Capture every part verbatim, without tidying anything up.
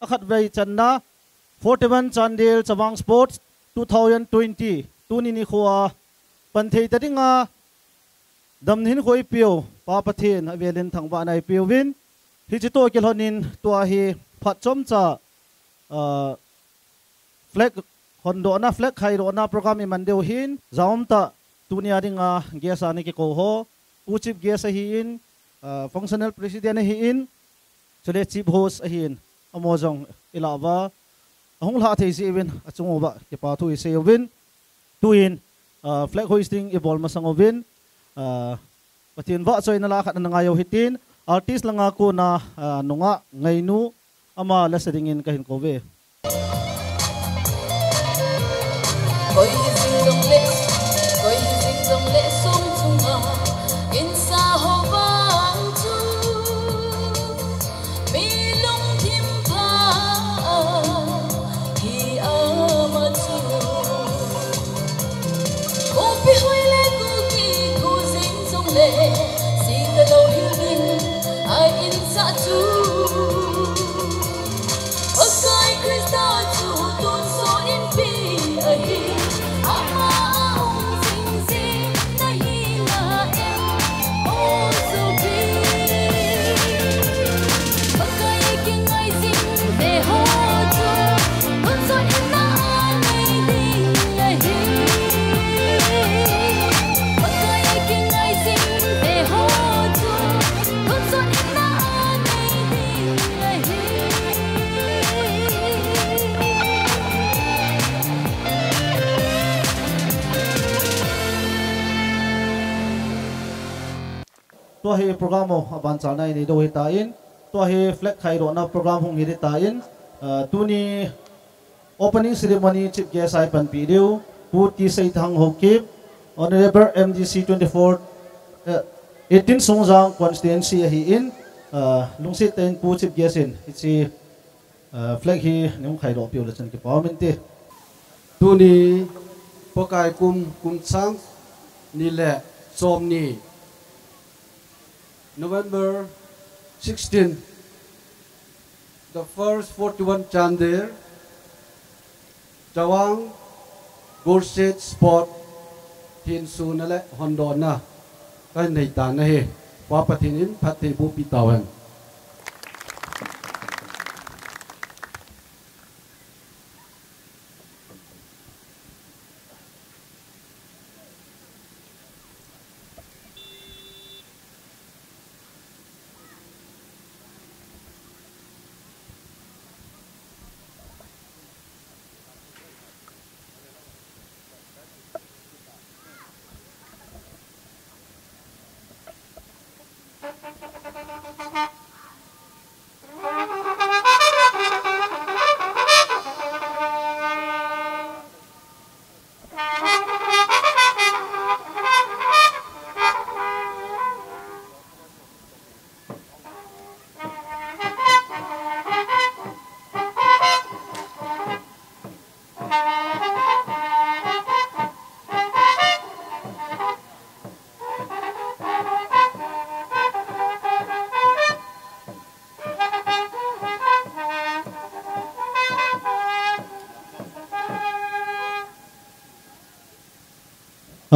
Akhatvei channa, forty-one Chandel Chavang Sports two thousand twenty, tuni nikho a pan thei ta dinga damna hinkho eipe'u Pa Pathen avelin thangvahna eipe'uvin, hiche toh kilhonin tua hi phat chomcha, ah, flag hondohna, flag khaidohna program iman diu ahin, jaum tah tunia dinga guest a ana kikou ho, Pu Chief Guest ahin, ah, Functional President ahin, chule Chief Host ahin, amaho jong ilah uva, ahung lhah thei jeh uvin, achung uva kipa thu isei uvin, tuin, ah, flag hoisting ibol masang uvin, ah, Pathen vahchoina la khat ana ngai u hitin, artist langa kona, ah, nungah Ngainu, ama lasa dingin kahin kou ve. Koi hi jing jongle, koi hi jing jongle sum chunga insa ho vang chu mi lungthim pha hi ama chu. Kupi hoi le Kuki, Gu Jing jongle sita lou hing in a insa chu. Pakai Christa chu tun son inpi ahi, ama a um jing jing nahi na em, o sopi. Pakai kingai jing ve ho chu, tun son in na a nei ding ahi. Pakai kingai jing ve ho chu, tun son in na a nei ding ahi. Tua hi program ho abanchalna inei diu hitan, tua hi flag khaidohna program hung hi hitan, ah, tuni opening ceremony chief guest a ipanpi diu, Pu T Seithang Haokip, Honorable M D C twenty-four, eh, eighteen Songjang constituency ahin, ah, lungset tah in Pu Chief Guest in hiche, ah, flag hi nahung khaidoh peh u le chun kipa um inte. Tuni Pakai kum, kum sang ni le som ni, November sixteen, the first forty-one Chandel Chavang Golshet Sport thin suna le hondohna kahin nei tan ahi. Pa Pathen in phatthei bohpi tauhen.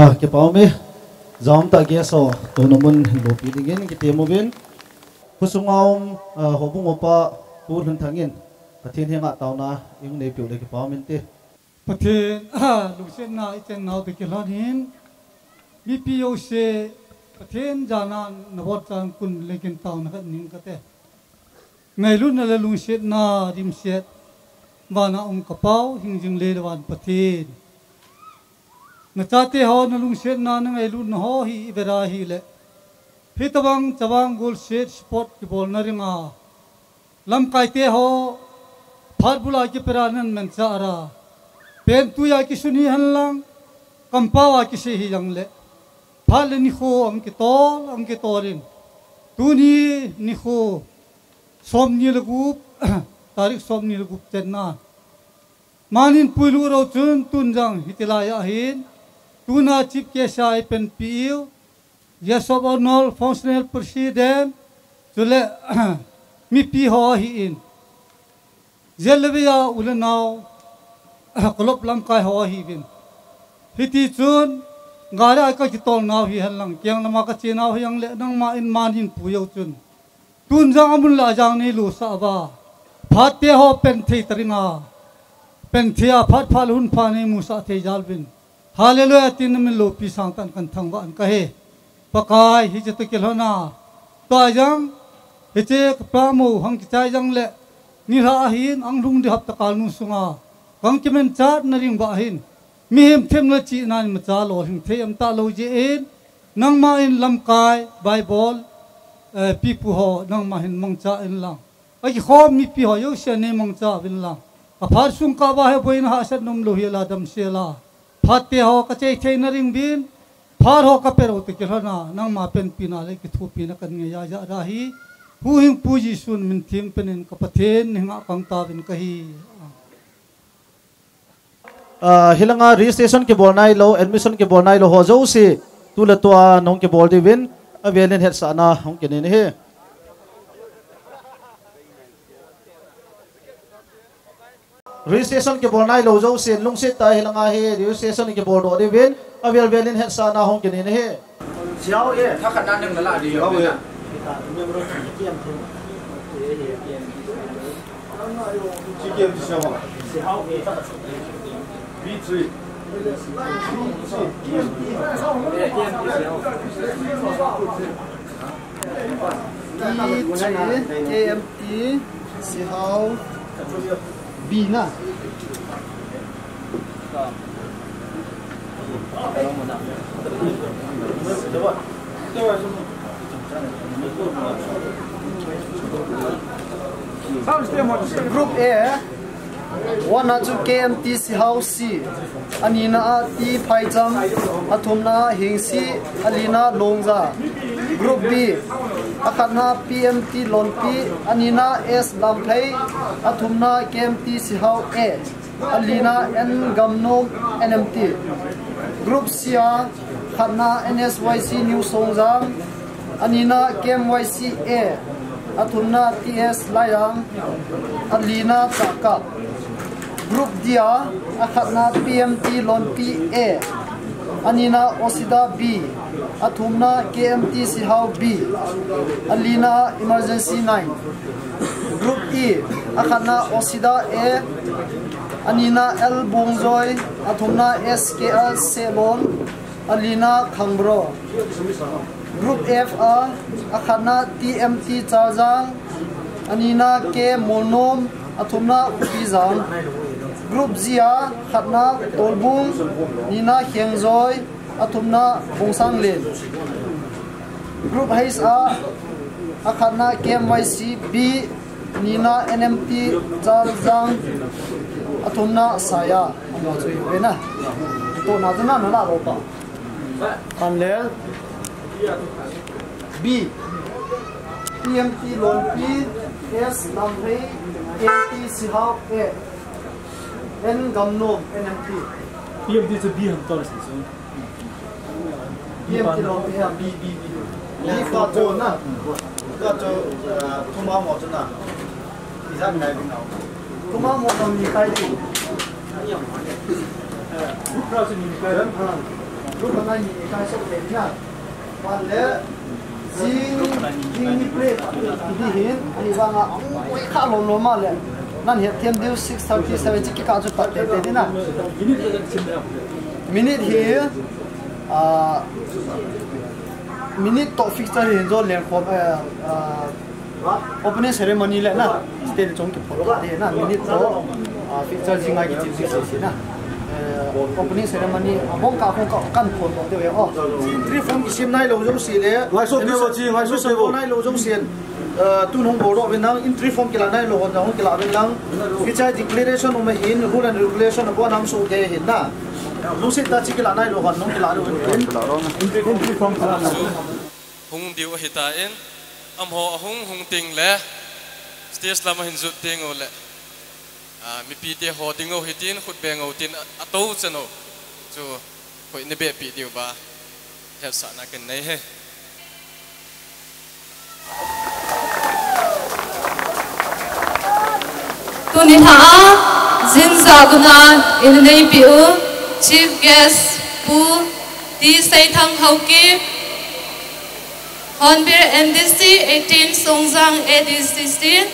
Ah, kipa um e. Jaum tah guest ho, tuna mun lopi dingin kitem uvin. Khosunga um, ah, houbung upa Pu Lhunthang in Pathen henga taona eihung neipeh u le kipa um inte. Pathen, ah, lungsetna ichan nau te kilhon in, mipi jouse Pathen jana nabonchauvin kun le kin taona khat ning kate. Ngailutna le lungsetna dimset vana um ka Pau, hing jing lei le van Pathen. Nachate ho nalungsetna nangailutna ho hi ivela hile, hitobang Chavang Golshet Sport kibolna dinga lamkaite ho phat bula kipera nan manchah ra, pen tuia kisun hihen lang, kampao a kisei hijongle, phat le nikho ahung kitol, ahung kitol in, tuni nikho somni le gup, tarik somni le gup chenna. Manin puilut lou chun tun jong hiti lai ahin, tuna chief guest a ipanpi u, Guest of Honour, Functional President, chule mipi ho ahin. Jia le vei a u le nau, Kolop lamkai ho ahiuvin. Hiti chun, gari a ka kitol nau hihen lang, kiang lama ka che nau hihen le, nangma in man hin pui u chun. Tun jang amun la jang nei lusah uva. Phat te ho pen thei ta ring a. Pen thei a phat pha le hun pha nei musah thei jal uvin. Hallelujah, tin na min loupi sangtah in kan thangvah in ka he. Pakai, hiche toh kilhon a. Tua jang, hiche ka pa mo hung kichai jang le. Nilhah ahin, ahung lhung ding hapta kal nung sunga. Ka hung kimanchah na ding uva hin. Mihem themna chihna in imacha lolhing thei um talou jeh in. Nangma in lamkai, Bible, eh, pipu ho, nangma hin mangcha in lang. Akikhom mipi ho jouse nei mangcha uvin lang. Ka phat sung kah uva hi boina hahsatna umlou hi la damsel a. Phat te ho ka chei theina ding uvin. Phat ho ka pe lou toh kilhon a. Nangma penpina le kithopina ka nei a jeh a hi. Huhhingpu Jesu min theng pen in ka Pathen henga ka hung taovin ka hi. Ah, hilanga registration kibol nailou, admission kibol nailou ho jouse, tu le tua nahung kibol diuvin, avel in hetsahna hung kinei ahi. Registration kibol nailou jouse, lungset tah a hilanga hi, registration kibol doh diuvin, avel vel in hetsahna hung kinei ahi. Siao e, tha khat na nang na la di. Siao e. Siao. B three. B three, K M T, Sihao, B na. Group A, one a chu K M T Sihao C, anina a T Phaicham, athumna a Hingsi, alina Longja. Group B, akhatna P M T Lonpi, anina S Lamphei, athumna K M T Sihao A. Alina N Gamnom N M T. Group C a, khatna N S Y C New Songjang, anina K M Y C A, athumna T S Laijang, alina Chahkap. Group D a, akhatna P M T Lonpi A, anina Osida B, athumna K M T Sihao B, alina Emergency nine. Group E, akhatna Osida A, anina L Bongjoi, athumna S K L Sehlon, alina Khangbro. Group F a, akhatna T M T Chaljang, anina K Molnom, athumna Upijang. Group G a, khatna Tolbung, nina Khengjoi, athumna Bongsanglen. Group H a, akhatna K M Y C B, nina N M T Chaljang, athumna Saya. Ano chu hi vena. To na chu na na la lo pa. Anle B, P M T Lonpi, S Lamphei, K M T Sihao A, N Gamnom N M T. P M T chu B ham to le si chu. P M T Lonpi ha, B, B, B. B ka chu na. Ka chu, ah, thuma mo chu na. Ijan ngai bin nau. Thuma mo na mi kai di. Group ra chu mi kai. Group na mi kai so ke na. Pan le. Jing, jing ni play. Di hin, ani vanga, oi kha lo lo ma le. Nan het them diu six thirty, seven chi kika chu pat te te di na. Minute hi, ah, minute to fixture hi jo leng khom, eh, ah, opening ceremony le na, stage chong kiphot ta di na, minute to, ah, fixture jing a kichi si si na. Eh, opening ceremony, abong ka khong ka kan phot lo de o. Entry form kisim nai lo jo si le. Ngai so te bo chi, ngai so te bo. Nai lo jo si. Eh, tun hung bol doh uvin lang, entry form kila nai lo hon, hung kila uvin lang. Kichai declaration um ahin, rule and regulation abon a um soh kei ahin na. Lungset tah a chi kila nai lo hon, hung kila doh uvin. Entry form kila nai. Hung diu ahi tan, amaho ahung hung teng le, stage lam ahin jot teng u le, ah, mipi te ho ding u hitin, khut beng u tin, a, ato chan u. Chu, koi na beh pi diu ba, hetsahna ken nei e. Tuni lha a, jinja guna in a neipi u, Chief Guest, Pu T Seithang Haokip, Hornbill M D C eighteen Songjang A D C C,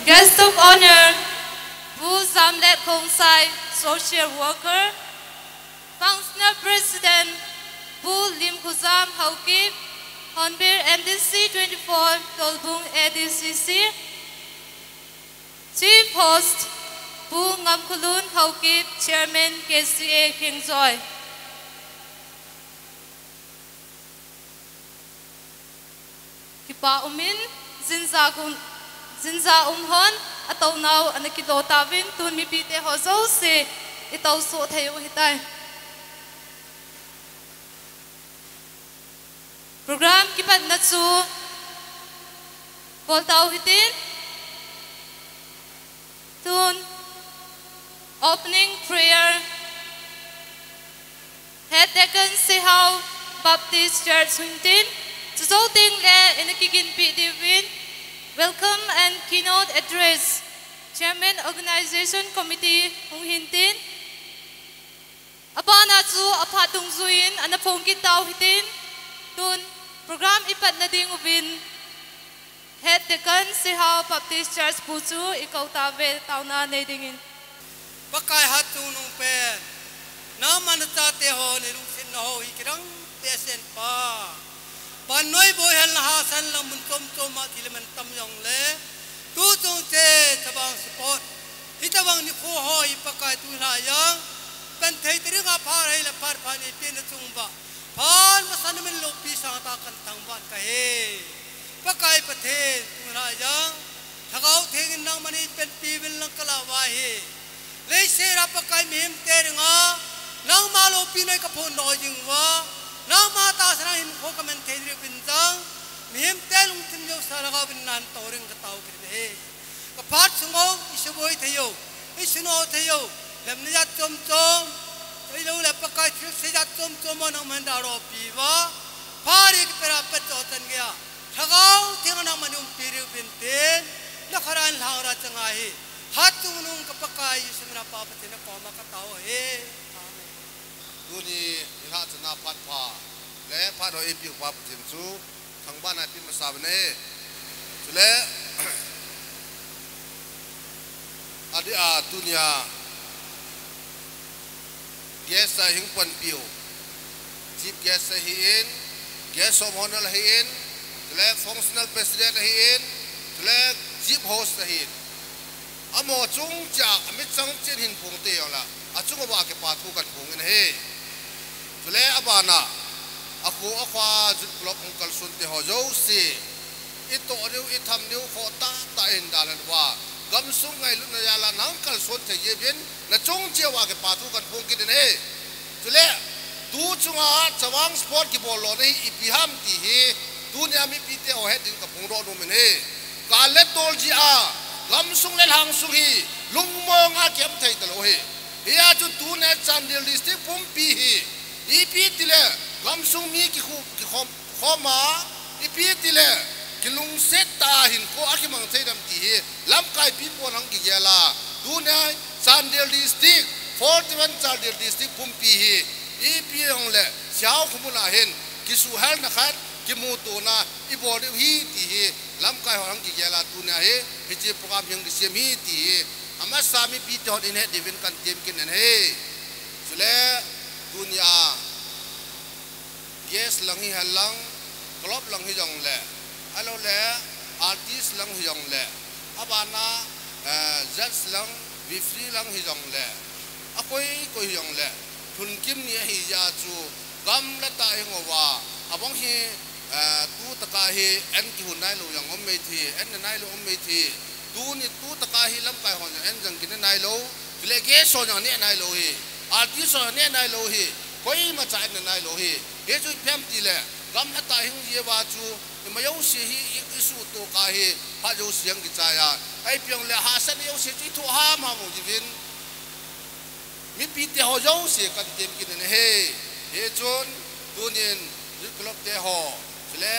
Guest of Honor, Pu Jamlet Khongsai, Social Worker, Functional President, Pu Limkhojam Haokip, Hornbill M D C twenty-four, Tolbung A D C C, Chief Host, Pu Ngamkholun Haokip, Chairman K C A Khengjoi. Kipa umin, jinja gun, jinja um hon, atounau ana kilo tauvin, tun mipite ho jouse, itou soh thei u hitai. Program kipatna chu bol tau hitin, tun opening prayer, Head Deacon Seihao Baptist Church hung tin, chujou teng le ina kiginpi diuvin, Welcome and Keynote Address, Chairman Organization Committee hung hin tin, abana chu aphat dungjuiyin ana phong kit tau hitin, tun program ipatna ding uvin, Head Deacon Seihao Baptist Church pu chu ikou tauve, taona nei dingin. Pakai hatchungnung pen, nangma nachate ho nilungsetna ho hi kidang behseh in Pa. Vannoi boihelna hahsatna lang mun chom chom a thil man tam jongle, tu chungchang chavang support, hitobang nikho ho hi Pakai tulha jong, panthei ta dinga phat hei le phat pha neipehna chung uva, phat masa na min loupi sanga kathangvah in kahi. Pakai Pathen, tulha jong, Lhagao Theng in nangman eipanpi uvin lang kalah uva ahi. Leiset a Pakai mihemte dinga, nangma loupina hi kaphondoh jing uva, nangma tahsan a hinkho kaman thei diuvin jong, mihemte lungthim jousea Lhagao vin nahin tou ding katao kit in ahi. Kaphat sung u, isuboi thei u, isunoh thei u, lemna jat chom chom, ahilouleh Pakai thilse jat chom chom ho nangman dalha pi uva, phat hi kipat a pat jou chan geiya, Lhagao Theng in nangman umpi diuvin tin, na khat a lhang ra chang ahi, hatchungnung ka Pakai Jesu mina Pa Pathen nakoma katao ahi. Amen. Tuni nilhah chana phat pha le phat ho eipeu Pa Pathen chu thangvahna eipeh masa uvin ahi. Chule, adeh a tunia guest a hung panpiu, Chief Guest ahin, Guest of Honor ahin, chule Functional President ahin, chule Chief Host ahin. Amaho chungchang a, amichang cheh in hin phong teng jongle, achung uva kipa thu kahin phong in ahi. Chule abana, akho akhoa Youth Club hung kalson te ho jouse, itoh diu, itham diu, khoh tahtah in dalhan uva, gamsung ngailutna jal a nahung kalson thei jeh uvin, nachung cheh uva kipa thu kahin phong kit in ahi. Chule, tu chunga chavang sport kibol lona hi ipi ham ti hi, tunia mipite ho het din kaphongdoh nom in ahi. Kal le tol jeh a, gamsung le lhang sung hi, lungmong a kiam thei talou ahi. Hia chu tunia Chandel District pumpi hi, ipi tile, gamsung mi kikhu, kikhom, khom a, ipi tile, kilungset tah a hinkho akimang thei dem ti hi, lamkaipi pon hung kigel a, tunia Chandel District, forty-one Chandel District pumpi hi, ipi jongle, Seihao khomun a hin, kisuhhalna khat, kimutona, ibol diu ahi ti hi, lamkai hon hung kigel a tunia hi, hiche program hi hung kisem ahi ti hi, amasa mipite hon eihet diuvin kahin tem kit in ahi. Chule, tunia, guest lang hihen lang, club lang hijongle, ahilouleh, artist lang hijongle, abana, eh, judge lang, referee lang hijongle, akoi koi hijongle, lhunkim ni ahi jeh a chu, gamla tah hing uva, abang hi, eh, tu tah a hi, an kihun nailou jong um mai thei, an na nailou um mai thei, tuni tu tah a hi lamkai hon jong an jong kine nailou, chule guest hon jong ne nailou ahi, artist hon jong ne nailou ahi, koima cha an na nailou ahi, hichu ipi ham tile, gamla tah hing jeh uva chu, ima jouse hi, i, isuhtoh kah hi, phat jouse hung kichai a, ipi jongle hahsatna jouse chu ithoh hamham u diuvin, mipite ho jouse kahin tem kit in ahi. Hichun, tunin, Youth Club te ho, chule,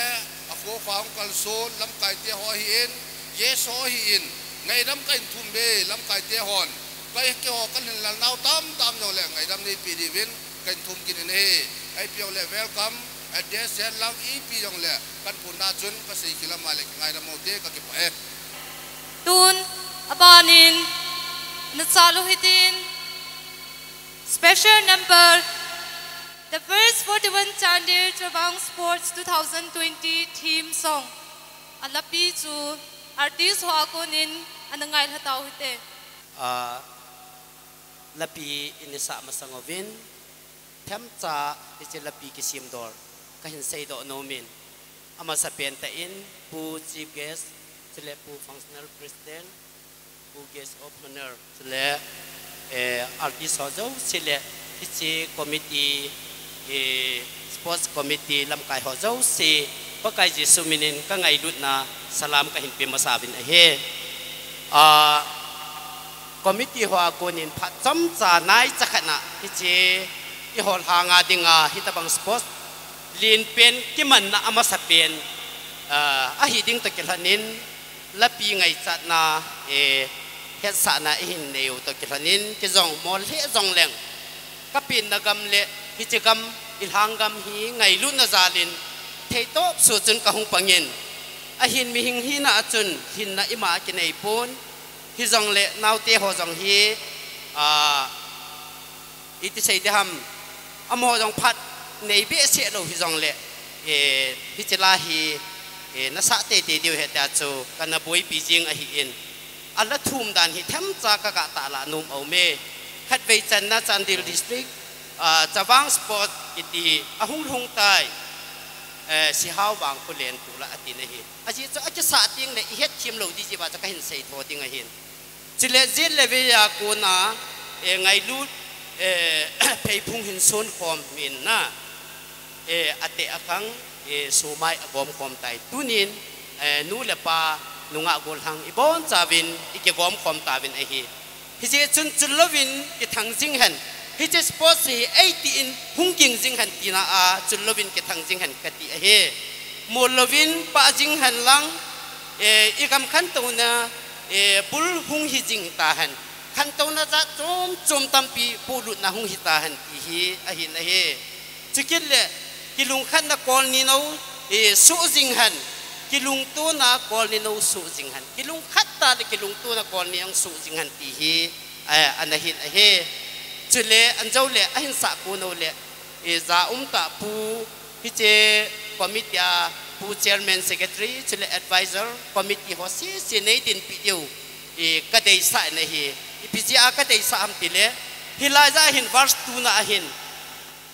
akho akhoa hung kalson, lamkai te ho ahin, guest ho ahin, Ngaidam kahin thum e, lamkai te hon. Kei keiho kahin lal nau tamtam jongle ngaidam neipe diuvin kahin thum kit in ahi. Ipi jongle welcome address henlang ipi jongle kahin phonna chun kasei khel a ahile kingaidam u hite, kakipah e. Tun, abanin, nachalu hitin, special number, the first forty-one Chandel Chavang Sports two thousand twenty theme song. Alapi chu artist ho a konin ana ngailha tau hite. A, lapi in isah masang uvin, themcha hiche lapi kisemdoh kahin seidoh nom in. Amasapen tah in, Pu Chief Guest, chule Pu Functional President, Pu Guest of Honor, chule, eh, artist ho jouse le, hiche committee, eh, sports committee lamkai ho jouse, Pakai Jesu minin kangailutna salam kahin pe masa uvin ahi. A, committee ho a konin phat chomcha naicha khat na, hiche eiho lhanga dinga hitabang sports lenpen kimanna amasapen, a, ahi ding toh kilhonin, lapi ngaichatna, eh, hetsahna ihin nei u toh kilhonin, kijong mol lheh jongleng, kapenna gam le hiche gam, ilhang gam hi ngailutna jalin theitop suh chun kahung pangin, ahin mihing hina a chun hinna ima kinei pon, hijongle naote ho jong hi, a, iti sei ding ham, amaho jong phat nei behseh lou hijongle, eh, hiche la hi, eh, nasah teitei diu ahi tia chu kana boipi jing ahin. Ala thum dan hi themcha kaga tahlah nom aume. Khatvei channa Chandel District, ah, Chavang Sport kiti ahung lhung tai, eh, Sihao Vangkholen tulai atina ahi. Ajeh chu akisah tengle ihetthem lou ding jeh uva chu kahin seitho ding ahin. Chule jet le vei a kona, eh, ngailut, eh, pheiphung hin sonkhom min na, eh, ateh akhang, eh, sumai agomkhom tai. Tunin, eh, nu le pa, nungah gollhang ibonchauvin ikigomkhom tauvin ahi. Hijeh chun chunlouvin kithang jing hen. Hiche sports hi eitin hung ging jing hen tina a chunlouvin kithang jing hen kati ahi. Mol louvin pah jing hen lang, eh, igam khantouna, eh, bul hung hi jing tahen. Khantouna jat chom chom tampi polutna hung hi tahen ti hi ahin ahi. Chukit le, kilungkhatna kol ninou, eh, suh jing hen. Kilungtona kol ninou suh jing hen. Kilungkhat tah le kilungtona kol ninou suh jing hen ti hi, eh, ana hin ahi. Chule, anjou le, ahin sah konou le, eh, ja um tah pu, hiche committee a pu chairman secretary, chule advisor, committee ho sese nei dinpi diu, eh, kadeisah in ahi. Ipi jeh a kadeisah ham tile, hilai ja hin verse two na ahin.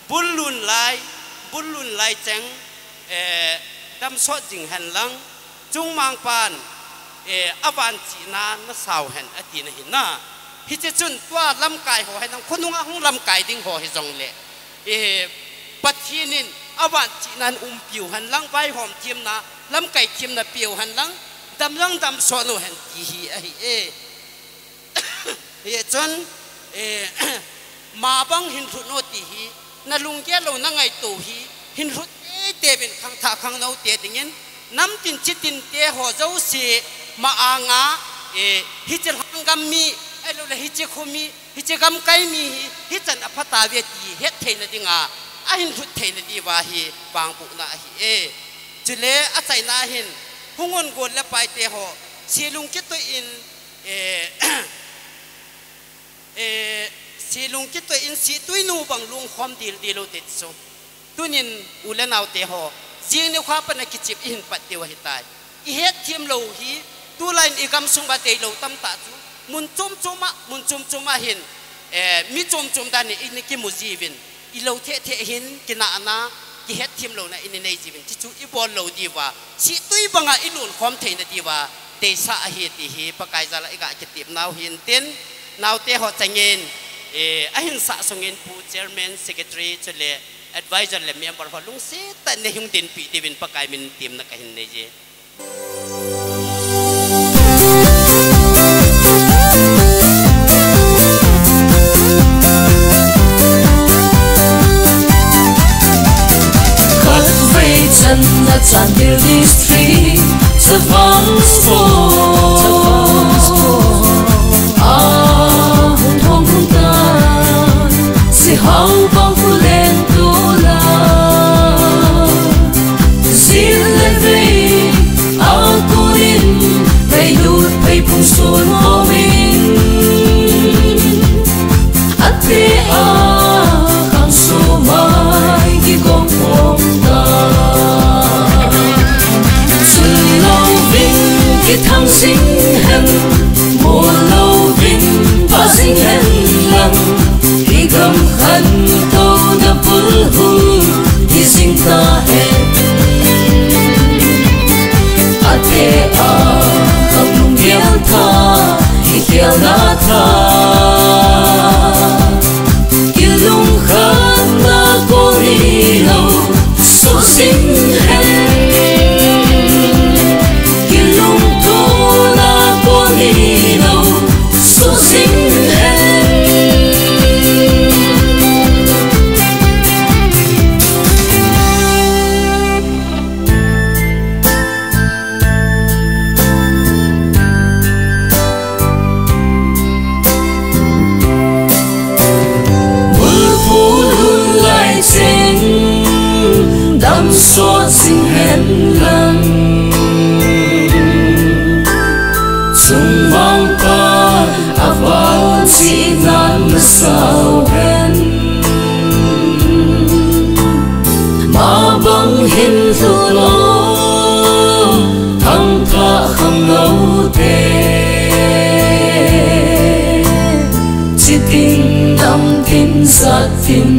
Bul lun lai, bul lun lai cheng, eh, damsot jing hen lang, chungmang pan, eh, avan chihna nasao hen atina ahi na. Hiche chun tua lamkai ho hen lang, khonunga hung lamkai ding ho hijongle, eh, Pathen in avan chihna umpiu hen lang, vaihom themna, lamkai themna piu hen lang, dam lang damsot u hen ti hi ahi e. Hichun, eh, mabang hin lhut no ti hi, nalunggel lou nangaito hi, hin lhut teitei uvin khangthah khangnou te dingin, namtin chitin te ho jouse, ma anga, eh, hiche lhanggam mi, ahiloule hiche kho mi, hiche gamkai mi hi, hichan aphatauve ti, hettheina dinga, ahin lhut theina diuva hi, vangbohna ahi e. Chule, achaina hin, hung un gol le pai te ho, selung kitoh in, eh, eh, selung kitoh in situi nu bang lungkhom dildil u te ti chu. Tunin u le nao te ho, jing nikho a pat a kichep ihin pat diu ahitai. Ihetthem lou hi, tulai in igamsung uva deilou tamtah chu. Mun chom chom a, mun chom chom a hin, eh, mi chom chom dan in ini kimu jiuvin. Ilou theh theh hin kinahna, kihetthem louna ini nei jiuvin, chuchu ibol lou diuva, situi banga ilungkhom theina diuva, deisah ahi ti hi, Pakai jal a iga kitepnau hintin, naote ho changin, eh, ahin sah sungin pu chairman, secretary, chule advisor le member ho lungset tah in nahung dinpi diuvin Pakai min in temna kahin nei e. Khatvei channa Chandel District, Chavang Sports. Thang jing hen, mol louvin vah jing hen lang, i gam khantouna bul hung hi jing ta hen. Ate a, ka lunggel tha, i khelna tha. Kilungkhatna kon hilou, suh jing hen. Kilungtouna kon hilou, suh jing hen. Bulphu lhun lai cheng, damsot jing hen lang. Chungvangpa a val chihnan na sao hen. Mabang hin lhut lou, khangthah khanglou te. Chitin namtin jatin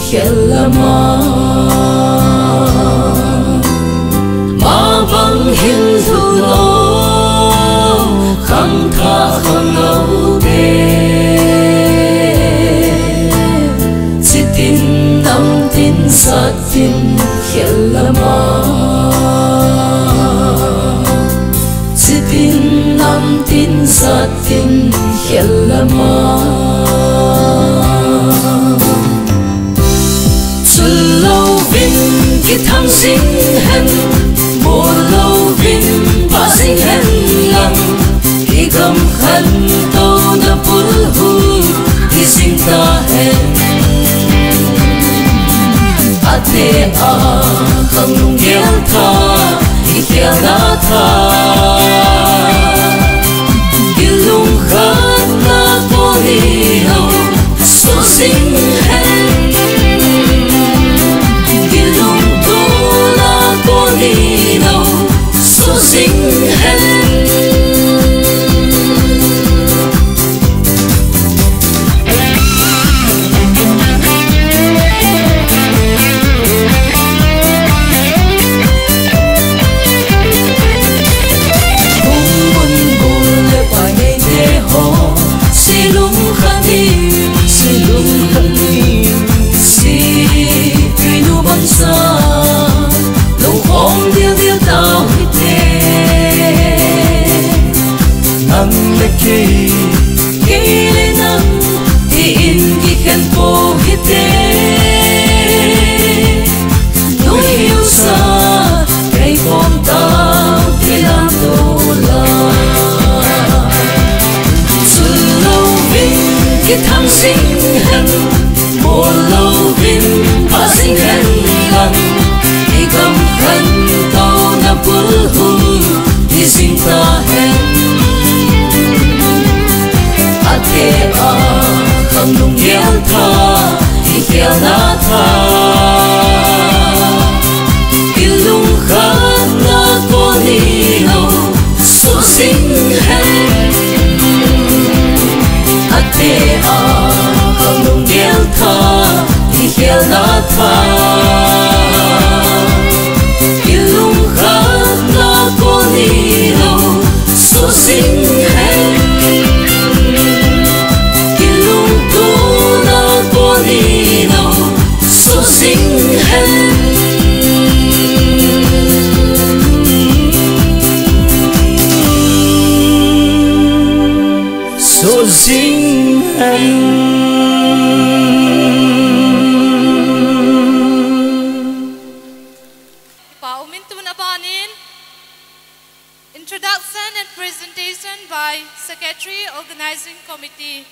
khel lama. Mabang hin lhut lou, khangthah khanglou te. Chitin namtin jatin khel lama. Chitin namtin jatin khel lama. Chul louvin kithang jing hen, mol louvin vah jing hen lang, i gam khantouna bul hung hi jing ta hen. Ate a, ka lunggel tha, i khelna tha. Kilungkhatna kon hilou, suh jing hen. Kilungtouna kon hilou, suh jing hen. Hung mun bul le pai nei te ho, silung khat in, silung khat in, si tui nu bang sa, lung khom dil dil tau hite. Nang le kei, kei le nang, ti in kikhen pou hite. Nuhiu sa, kei khom tau ti lang tu la. Chul louvin kithang jing hen, mol louvin vah jing hen lang, i gam khantouna bul hung hi jing ta hen. Ate a, ka lunggel tha, i khelna tha. Kilungkhatna kon hilou, suh jing hen. Ate a, ka lunggel tha, i khelna tha. Kilungkhatna kon hilou, suh jing hen. Kilungtouna kon hilou, suh jing hen. Suh jing hen. Kipa umin, tun abanin introduction and presentation by Secretary, Organizing Committee.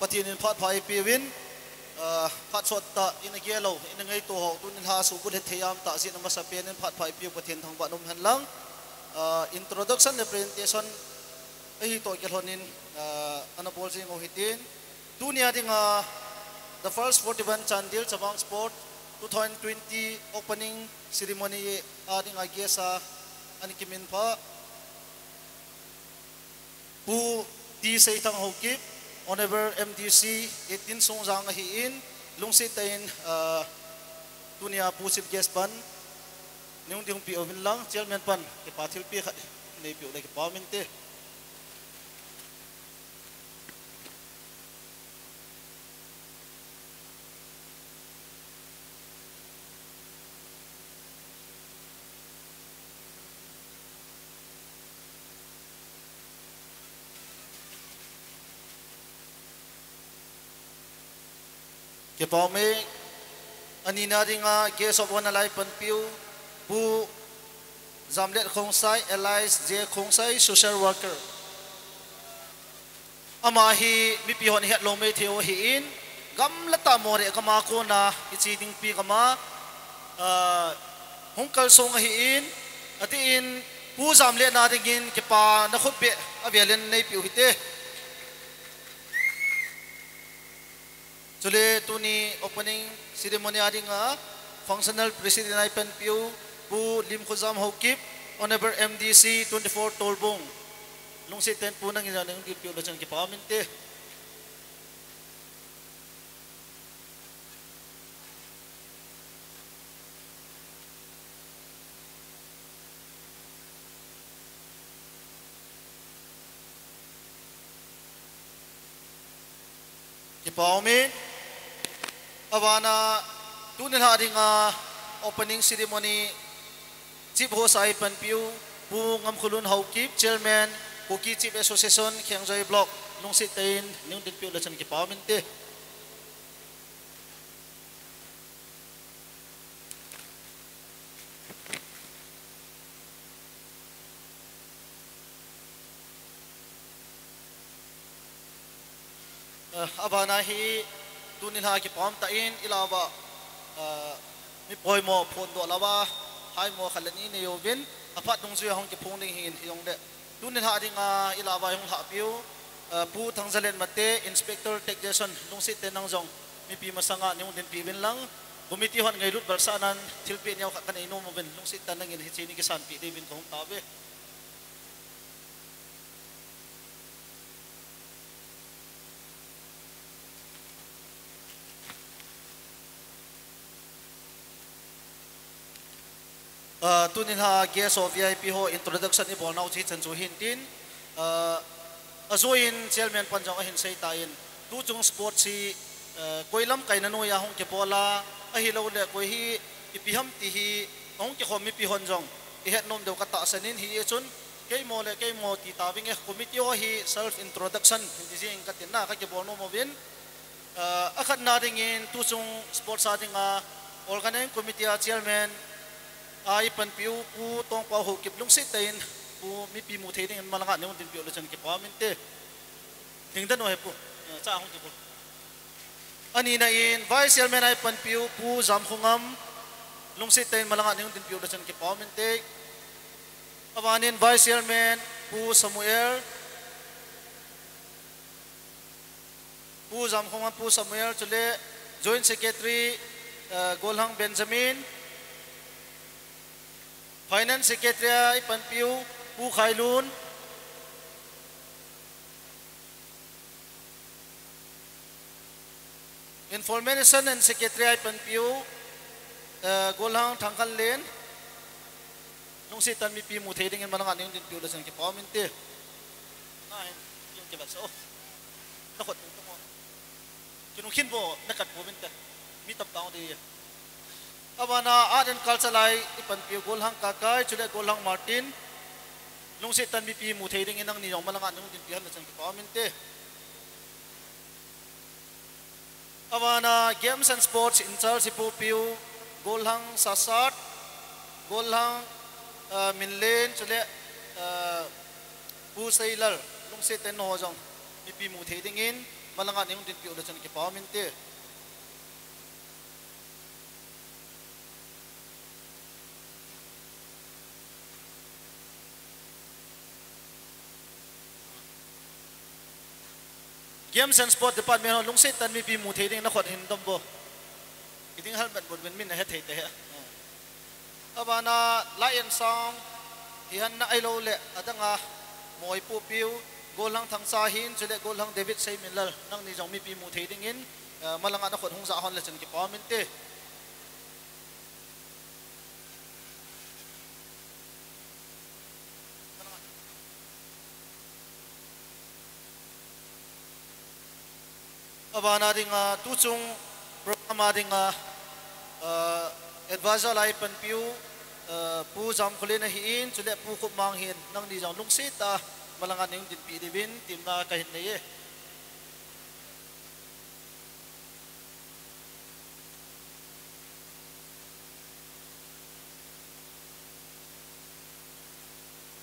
Pathen in phat pha eipeuvin, ah, phat sot tah in agel lou, in angaito ho, tun in lhasuh bulhit thei aum tah jeh in amasapen in phat pha eipeu Pathen thangvah in um hen lang. Ah, introduction le presentation ahi toh kilhon in, ah, ana bol jing u hitin. Tunia dinga, the first forty-one Chandel Chavang Sport two thousand twenty opening ceremony a dinga guest a ana kiminphah Pu T Seithang Haokip, Honorable M D C eighteen Songjang ahin, lungset tah in, ah, tunia Pu Chief Guest pan nung ding pi uvin lang, Chairman pan kipa thilpeh khat neipi u le kipa um inte. Kipa um e. Anina dinga Guest of Honour lai panpiu Pu Jamlet Khongsai, alias J Khongsai, social worker. Ama hi mipi hon hetlou maithei u ahin, gamla tah mo le gam a kona hiche dingpi gam a, ah, hung kalsong ahin, atin Pu Jamlet na dingin kipana khutbeh avel in neipiu hite. Chule tuni opening ceremony a dinga functional president a ipanpiu Pu Limkhojam Haokip, Honorable M D C twenty-four Tolbung. Lungset tah in Pu nangin jong neipiu le chun kipa um inte. Kipa um e. Avana tuni lha dinga opening ceremony chief host a ipanpiu Pu Ngamkholun Haokip, Chairman, Kuki Chief Association, Khengjoi Block, lungset tah in neihin dinpiu le chun kipa um inte. Eh, abana hi tuni lha kipa um tah in ilah uva, eh, mi poimo phondoh louva, haimo khat le ni neiuvin, aphat dungjui a hung kiphong ding ahin, hijongle tuni lha dinga ilah uva hung lhahpiu, eh, Pu Thangjalet Mate, Inspector Taxation, lungset tah in nang jong mipi masanga neihin dinpi uvin lang, committee hon ngailut balsah nan thilpeh neo khat kanei nom uvin, lungset tah in nangin hiche ni kisanpeh diuvin kahung tauve. Ah, tuni lha guest ho V I P ho introduction ibol nau chu hichan chu hintin, ah, ajoiyin chairman pan jong ahin seitan, tuchung sports hi, ah, koi lamkaina noiya hung kibol a, ahilouleh koi hi ipi ham ti hi ahung kikhom mipi hon jong ihet nom diu katahsan in, hichun keimo le keimo ti tavinge, committee ho hi self introduction hin ti jing katin na kakibol nom uvin. Ah, akhatna dingin tuchung sports a dinga organizing committee a chairman a ipanpiu Pu Tongpao Haokip, lungset tah in Pu mipi mu thei dingin malanga neihin dinpiu le chun kipa um inte. Ding dan u he Pu. Ah, cha hung ti Pu. Anina in vice chairman a ipanpiu Pu Jamkhongam, lungset tah in malanga neihin dinpiu le chun kipa um inte. Abanin vice chairman Pu Samuel, Pu Jamkhongam Pu Samuel, chule joint secretary, eh, Golhang Benjamin, finance secretary a ipanpiu Pu Khailun, information and secretary a ipanpiu, eh, Golhang Thangkhanlen, lungset tah in mipi mu thei dingin malanga neihin dinpiu le chun kipa um inte. Na hin, yung kibat sa, oh. Na khot tung tung, oh. Kinung khin bo, na kat bo min te. Mi tam tang di. Abana art and culture lai ipanpiu Golhang Kakai, chule Golhang Martin, lungset tah in mipi mu thei dingin nangni jong malanga neihin dinpi hen le chun kipa um inte. Abana games and sports in charge ipupiu Golhang Sasat, Golhang, ah, Minlen, chule, ah, Pu Seilal, lungset tah in nangho jong mipi mu thei dingin malanga neihin dinpiu le chun kipa um inte. Games and Sport Department ho, lungset tah in mipi mu thei ding, na khot hin dom bo. Iding helmet bun min, min na he thei te he. Abana Light and Sound, hihen na ahilouleh adanga mo ipupiu Golhang Thangcha hin, chule Golhang David Seiminlal, nangni jong mipi mu thei dingin, eh, malanga nakhut hung jah hon le chun kipa um inte. Abana dinga, tuchung program a dinga, eh, advisor lai panpiu, eh, Pu Jamkholen ahin, chule Pu Khupmang hin, nangni jong lungset tah a malanga nahung dinpi diuvin, temna kahin nei e.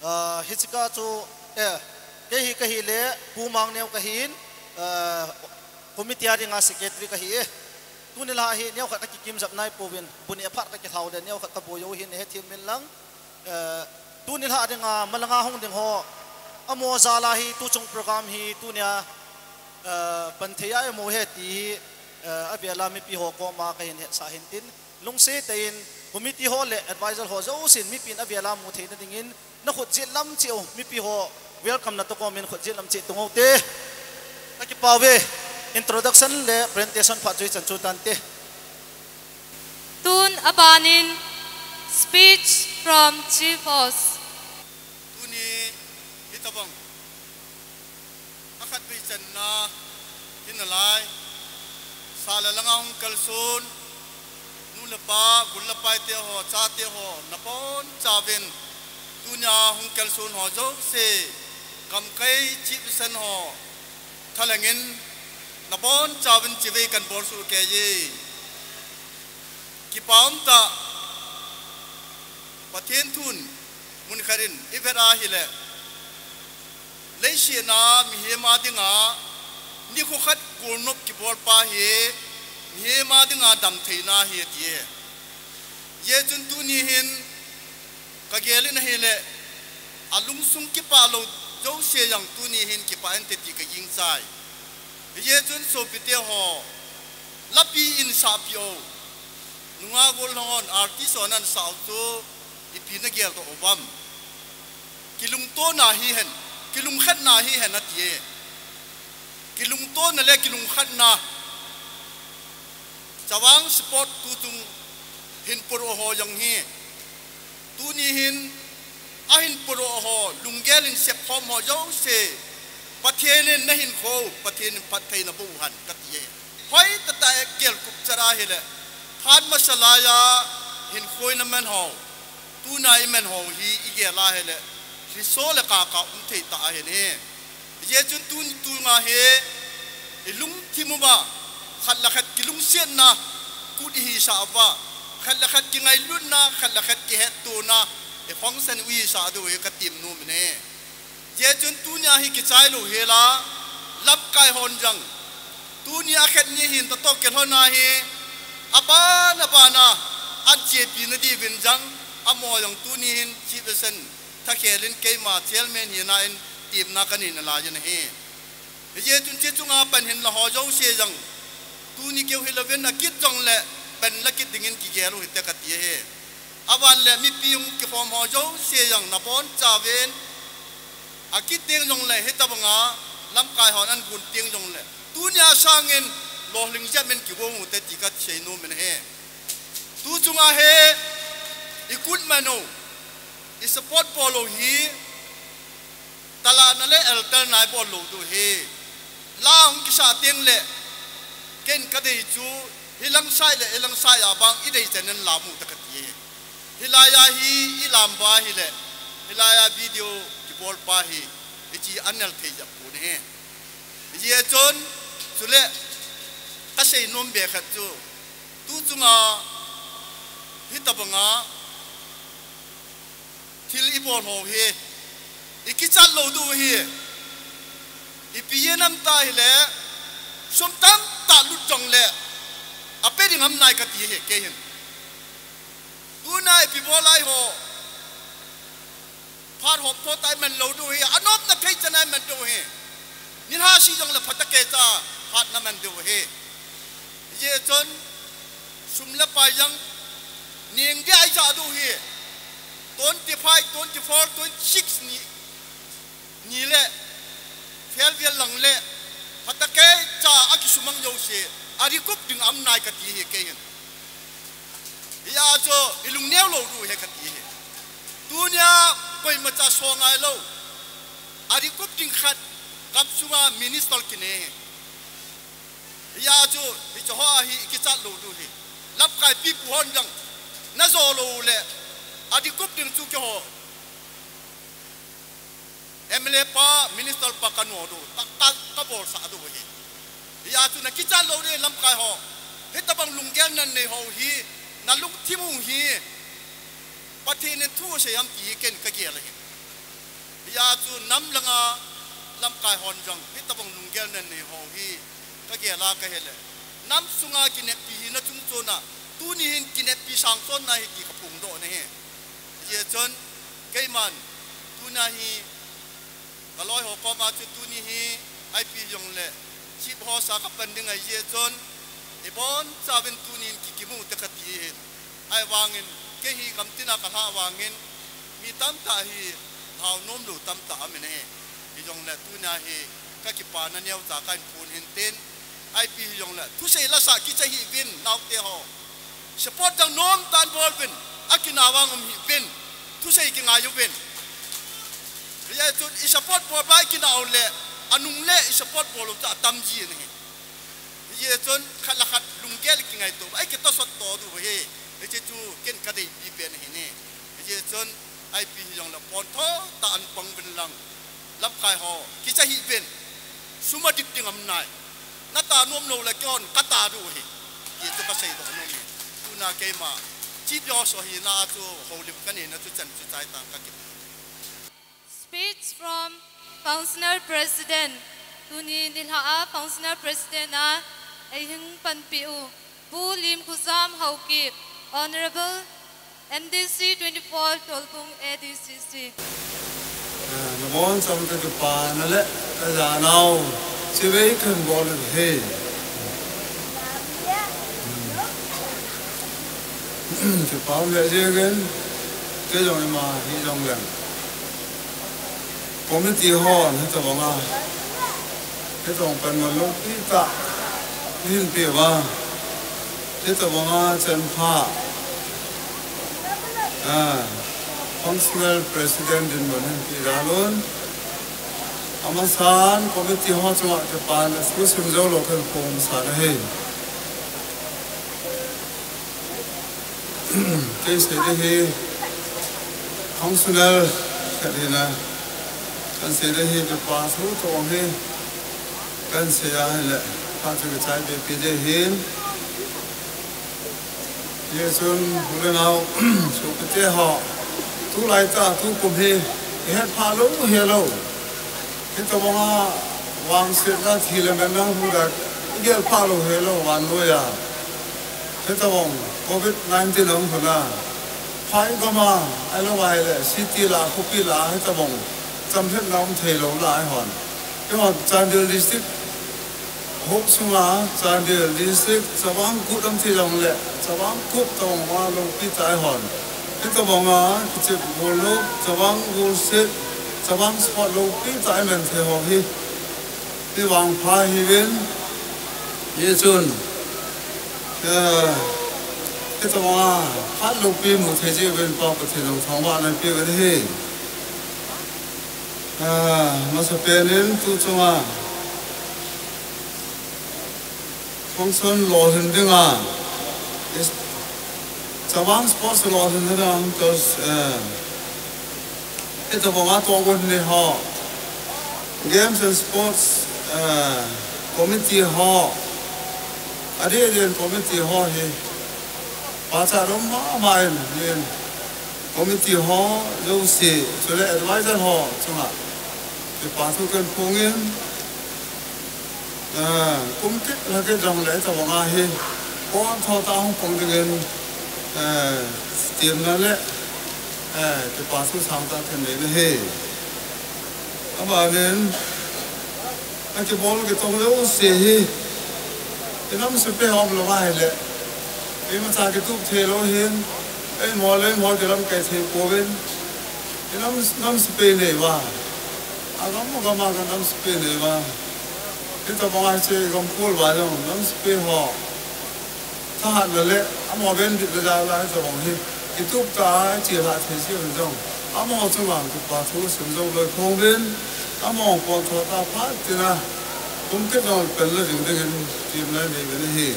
Ah, hiche kah chu, eh, kei hi kahi le, Pu Mangneo kahin, ah, committee a dinga secretary kahi e. Tuni lah hi neokhat kakikim jep nai pouvin, bu neh phat kakilhau le, neokhat kaboi u hin, nahethem uvin lang. Eh, tuni lah dinga, malanga hung ding ho, amaho jal a hi, tuchung program hi, tunia, eh, pan thei a imu ahi ti hi, eh, avela mipi ho koma kahin hetsah hin tin. Lungset tah in, committee ho le advisor ho jousen mipin avela mu theina dingin, nakhut jet lam cheh u, mipi ho welcome na toh komin khut jet lam cheh tung u te. Kakipah uve, introduction le presentation phat chu hichan chu tante. Tun abanin speech from Chief Host. Tuni hitabang akhatvei channa hinalai, sah le langa hung kalson nu le pa, gul le pai te ho, chate ho, nabonchauvin, tunia hung kalson ho jouse, gamkai chief mission ho thalhengin, nabonchauvin chibai kanbol soh kei e. Kipa umtah, Pathen thun munkhat in ivet a ahile, leiset a mihem a dinga nikho khat golnop kibol pa hi mihem a dinga damtheina ahi ati e. Hijeh chun tuni hin kagel in ahile, alungsung kipah lou jouse jong tuni hin kipah inte ti kagingchai. Hijeh chun sopite ho, lapi in sahpeh o. Nungah gollhang hon, artist hon ahin sah u chu ipi nagel doh uvem? Kilungtona hihen, kilungkhatna hihen ati e. Kilungtona le kilungkhatna. Chavang Sport tuchung hin puro ho jong hi, tuni hin ahin puro ho, lunggel in sepkhom ho jouse, Pathen in nahinkho u, Pathen in phattheina boh u hen kati e. Hoitah tah a gelkop chat ahile, phat masa laiya hinkho in aman ho, tuna iman ho hi igel ahile, riso le kaka um thei tah ahin e. Hijeh chun tun, tunga hi ilungthim uva, khat le khat kilungsetna kut ihisah uva, khat le khat kingailutna, khat le khat kihettona, ifunction u ihisah diu hi katem nom in e. Hijeh chun tunia hi kichai lou hela, lamkai hon jong, tunia khat ni hin tatoh kilhon a hi, aban aban a, achepi nadiuvin jong, amaho jong tuni hin chief mission thakhel in keima chairman hina in temna kanei nalai in ahi. Hijeh chun hiche chunga pan hin la ho jouse jong, tuni keu hilouvin akit jongle, pan la kit dingin kigel u hite kati ahi. Aban le mipi hung kikhom ho jouse jong nabonchauvin, akit teng jongle hitabanga lamkai hon ahin gon teng jongle, tunia sangin lolhing jep in kigong u hite ti kasei nom in ahi. Tuchunga hi ikut man u, isupport bol u hi, talahna le eltalna ibol lou diu ahi. La hung kisah teng le, ken kadei chu, hilang side le hilang side a bang idei chan in la mu ta kati e. Hilaiya hi ilam uva ahile, hilaiya video kibol pa hi, hiche anel thei jep pon ahi. Hijeh chun, chule, kasei nom be khat chu, tuchunga hitabanga thil ibol ho hi ikichat lou diu ahi. Ipi jeh ham tia ahile, sum tamtah lut jongle, ape ding ham nai kati ahi kei hin. Tuna ipi bol lai ho, phat hop tho tah iman lou diu ahi, anopna thei chan a iman diu ahi. Nilhah si jongle phatah keicha hatna man diu ahi. Hijeh chun sum le pai jong neng dia ijah diu ahi. Twenty five, twenty four, twenty six ni, ni le Adih kup ding aum nai kati hi kei hin. Hijeh chun ilungneo lou diu ahi kati hi. Tunia koimacha so ngai lou. Adih kup ding khat gamsunga minister kine hi. Hijeh chun hiche ho hi ikichat lou diu ahi. Lamkai pipu hon jong najo lou le adih kup ding chu keiho M L A pa, minister pa kano diu, ka, ka, kabolsah diu ahi. Hijeh chun nakichat lou ding lamkai ho. Hitobang lunggel nanei ho hi, nalungthim u hi Pathen in thu asei ham ti hi ken kagel ahi. Hijeh chun nam langa lamkai hon jong hitobang lunggel nanei ho hi kagel a kahile, nam sunga kineppi hi nachung chon a, tuni hin kineppi sang chon nahi ti kaphongdoh nahi. Hijeh chun keiman tuna hi kaloi ho koma chu tuni hi ipi jongle chief host a kapan ding ahijeh chun ibonchauvin tunin kikimu te kati hin. Ahivangin kei hi gamtina kalhah vangin mi tamtah hi lhau nomlou tamtah aumin ahi. Hijongle tuna hi kakipana neocha kahin phon hin tin, ipi hijongle thusei lasah kicha hih uvin naote ho. Support jong nomtah in bol uvin, akinah vang um hih uvin, thusei kingai uvin. Hijeh chun isupport bol pa ikinah u le, anung le isupport bol u chu atam ji ahi. Hijeh chun khat le khat lunggel kingaito, ikitosot to diu ahi. Hiche chu ken kadeipi pen ahi ne. Hijeh chun ipi hijongle pontho tah in pang uvin lang, lamkai ho kicha hih uvin, sum adip ding aum nai. Natah nom lou le keihon katah diu ahi, ti chu kaseidoh nom e. Tuna keima chief host hina chu houlim kanei na chu chan chu chai tang kakipah. Speech from Functional President. Tuni nilhah a Functional President a eihung panpi u Pu Limkhojam Haokip, Honorable M D C twenty-four, Tualbung A D C C. Ah, nabonchauva kakipana le kajanau chibai kahin bol u ahi. Kipa um lheh jengin, kei jong ima hijongleng committee hon hitobanga, hitobang panmun loupi tah eihin peh uva, hitobanga chanpha, ah, functional president dinmun eihin peh jal un, amasan committee ho chunga kipana thu simjoulou kahin phongsa nahi. Kei sei ding hi functional khat hina, kahin sei ding hi kipa thu toh hi kahin sei ahile, phat chu kichai be pi ding ahin. Hijeh chun u le nao, sopite ho, tulaitah tukum hi ihet phah lou helou, hitobanga vangsetna, thi le melna hung dan igel phah lou helou vannoi a. Hitobang covid nineteen ahung lhun a, phai gam a, ahilou ahile city lah, khopi lah, hitobang chamlhatna um theilou lah eihon, eihon Chandel District hop sunga Chandel District Chavang Kut um ti jongle, Chavang Kut tobanga loupi tah eihon, hitobanga kichep golnop, Chavang golset, Chavang sport loupi tah iman thei ho hi, hivang pha hiuvin, hichun, eh, hitobanga phat loupi mu thei jeh uvin Pa Pathen jong thangvahna peh uvin ahi. Ah, masapen in tu chunga function lolhin dinga, Chavang Sports lolhin dinga, hung tos, eh, hitobanga tohgon nei ho, Games and Sports, eh, Committee ho, adeh adeh in committee ho hi pachat um mama in, committee ho jouse, chule advisor ho chunga kipa thu kahin phongin, ah, kum kit lha kit jongle hitobanga hi pontho tah hung pang dingin, ah, temna le, ah, kipa thu sangtah kahin nei ahi. Abanin, akibol kitong jouse hi inam sepai aum lou ahile, imacha kitup theilou ahin, eimo le eimo kilamkai thei pouvin, inam, nam sepai nei uva, agam agam a kanam sepai nei uva, Hitabang a hiche gam kol uva jong, nam sepai ho thahatna le, amaho bandit na jal a hitabang hi kitup tah a chelhah thei jeh un jong, amaho chunga kipa thu sim jou loi khom uvin, amaho pon tho tah phat tina, kum kit jong pel lou ding dingin, temna nei uvin ahi.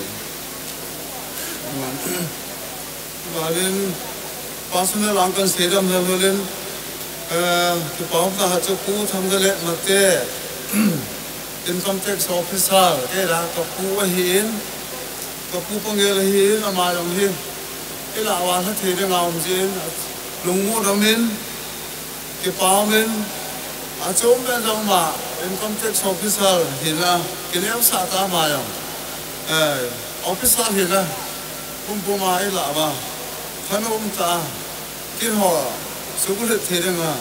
Valin personal a kan sei dam lel lel in, eh, kipa um tah chu Pu Thamda le Mate, Income Tax Officer, kei la ka pu ahin, ka pu pangel ahin, ama jong hi, ila wa tha thei ding a um jin, lungmong dam in, kipa um in, achom pen jong ama, Income Tax Officer hina, kineosah tah ama jong, eh, officer hina, pumpum a ila va, thanom tah a, keiho, sugulhit thei ding a,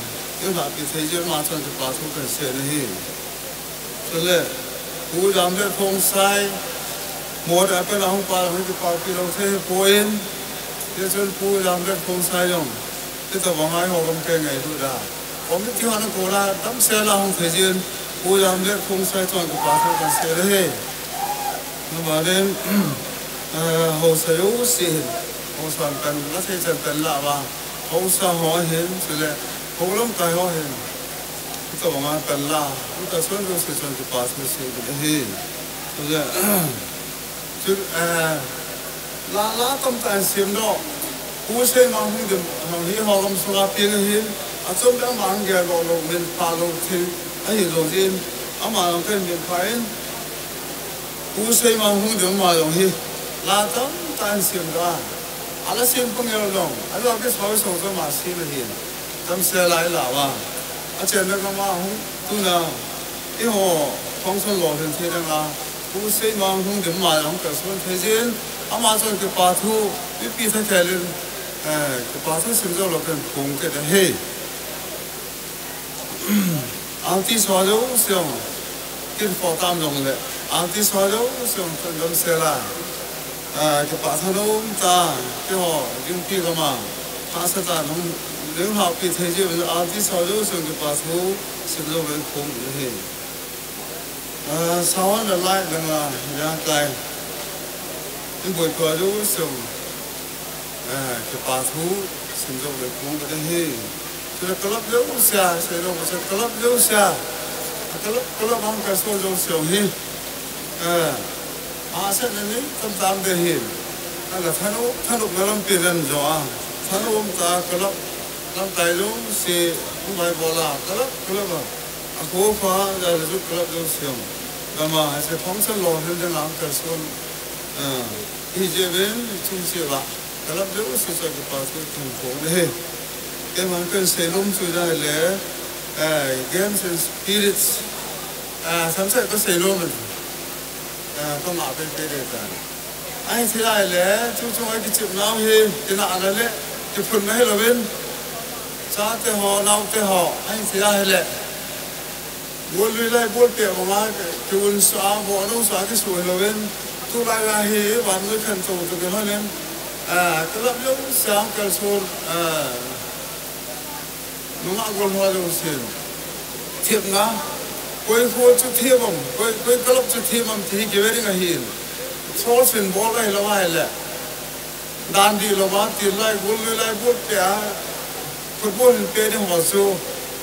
eilhahpi thei jeh ma chun kipa thu kan sei ahi. Chule, Pu Jamlet Khongsai, mo da pen ahung pa, hung kipapi lou thei poi, hichun Pu Jamlet Khongsai jong, hitabang a eiho gam kei ngailut a, committee hon a kona, damsel a hung thei jeh in, Pu Jamlet Khongsai chun kipa thu kan sei ahi. Nabalen, eh, haosa jouse hin, haosa kan la thei chan kan la va, haosa ho hin, chule, hou lamkai ho hin, hitabang a kan la, hitabang jouse chun kipa thu sei ding ahi. Chule, chu, eh, la, la tamtah in sim doh. Pu Seimanghung Dim, hiho gam sunga peng ahin, achom pen ama hung gel lou, lou, min pha lou thil ahi lou jeh in, ama jong kan min pha in, Pu Seimanghung Dim ama jong hi, la tamtah in sim doh a, ala sim pangel jong, ala kisoi so jong ama sim ahin, damsel a ila va, achen le gam a hung tuna, eiho function lolhin thei ding a, Pu Seimanghung Dim ama jong kalson thei jeh in, ama chun kipa thu, mipi thakhel in, eh, kipa thu sim jou lou pen phong kit ahi. Aunty ho jouse jong, kin pho tam jongle, aunty ho jouse jong, kan damsel a, ah, kipa thanom tah a, keiho, Gingpi gam a, hahsa tah a hung, lunghaopi thei jeh uvin, aunty ho jouse jong kipa thu sim jou lou pen phong kit ahi. Ah, sound le light langa, jan tai, in boipa jouse jong, ah, kipa thu sim jou lou pen phong kit ahi. Chule club jouse a, sei lou, chule club jouse a, club, club hung kalson jouse jong hi, eh, ahahsatna nei tam tam ding ahin, ala thanop, thanopna lampi len jo a, thanom tah a club, lamkai jouse, hung vaibol a, club, club a, akhohkha, jale ju club jouse jong, gam a hiche function lolhin ding a hung kalson, eh, hijeh uvin, chungcheh uva, club jouse chu kipa thu kan phong ahi. Keiman kan seinom chu ahile, eh, Games and Spirits, eh, samsai ka seinom, eh, ka ngah peipei ding tan. Ahithei ahile, chu chunga kichepnau hi, kinahna le kiphunna hilouvin, chate ho, naote ho, ahithei ahile, gollui lai ball peh banga, kiunsah a, vohnousah a kisuh hilouvin, tulai a hi vannoi khantou toh kilhonin, ah, club jouse a kalson, ah, nungah golho jousen, themna, koi kho chu them am, koi, koi club chu them am ti hi kive ding ahin, force in bol ahilou ahile, dan dihlou a, til lai, gollui lai ball peh a, football in peh ding ho chu,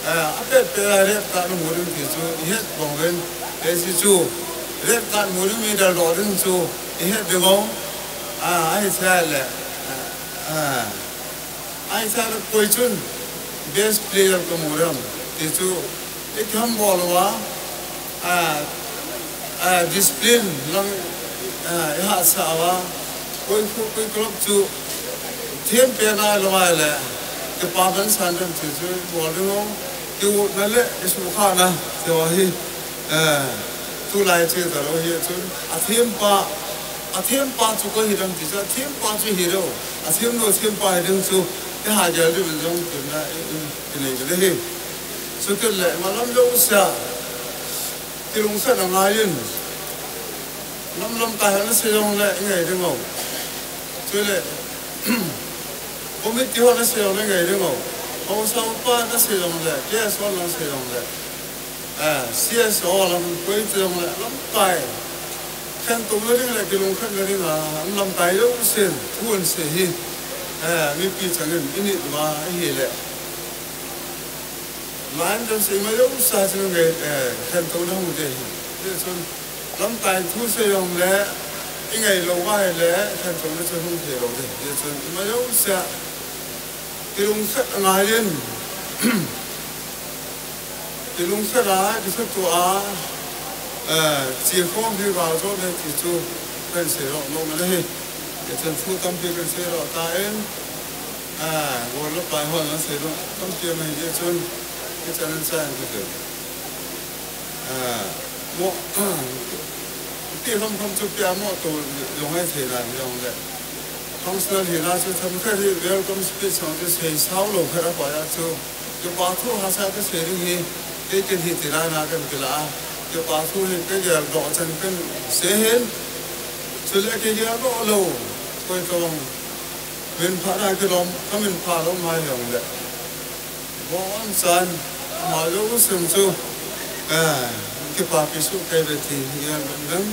eh, apeh peh a red card namu ding ti chu ihet bang uvin, hiche chu red card mu ding, mi deldoh ding chu ihet ding u, ah, ahithei le, ah, ahithei le koi chun best player kamu dem ti chu ikihambol uva, ah, ah, discipline lang, ah, ihatsah uva, koi, koi, koi club chu them peh nailou ahile, kipaman san dem ti chu bol ding u, kiutna le kisuhkhahna ti ho hi, eh, tulai che talou hi chun, athempa, athempa chu koi hidem ti chu, athempa chu hilou, athem lou thempa hiding chu, ihagel diuvin jong temna i, i, inei kit ahi. Chukit le, malam jousea kilungsetna ngaiyin, lam lamkai ho nasei jongle ingai ding u. Chule, committee ho nasei jongle ingai ding u. Haosa upa nasei jongle, K S ho nasei jongle, CSO lam koi te jong le lamkai khentouna ding le kilungkhatna ding a, an lamkai jousen thu an sei hi, mipi changin i nit uva ahile, line dan sei ma jousa chu ngei, khentouna hung te hi. Hichun lamkai thu sei jong le i ngei lou uva ahile khentouna chu hung thei lou te. Hichun ima jousa kilungkhat angaiyin, kilungkhat a, kisatuh a, eh, chekhom hi gal jo le ti chu kan sei lou nom ahi. Hichun thu tampi kan sei lou tan, eh, gol le pai hon sei lou tampi mai hichun, hichan an chan ka ti. Eh, mo, ti ham ham chu pia mo to jong ai thei nan jong le. Council hina chu themkhat hi welcome speech jong chu sei sao lou khat a koi a chu, kipa thu hahsa ka sei ding hi, kei kin hi ti lai na kan kila a, kipa thu hi ka geldoh chan kan sei hin, chule ka geldoh lou, koi ka bang min pha na kilom, ka min pha lou mai jong le. Bon chan, ama jousen chu, eh, kipapi soh kei ve ti, i gen leng leng,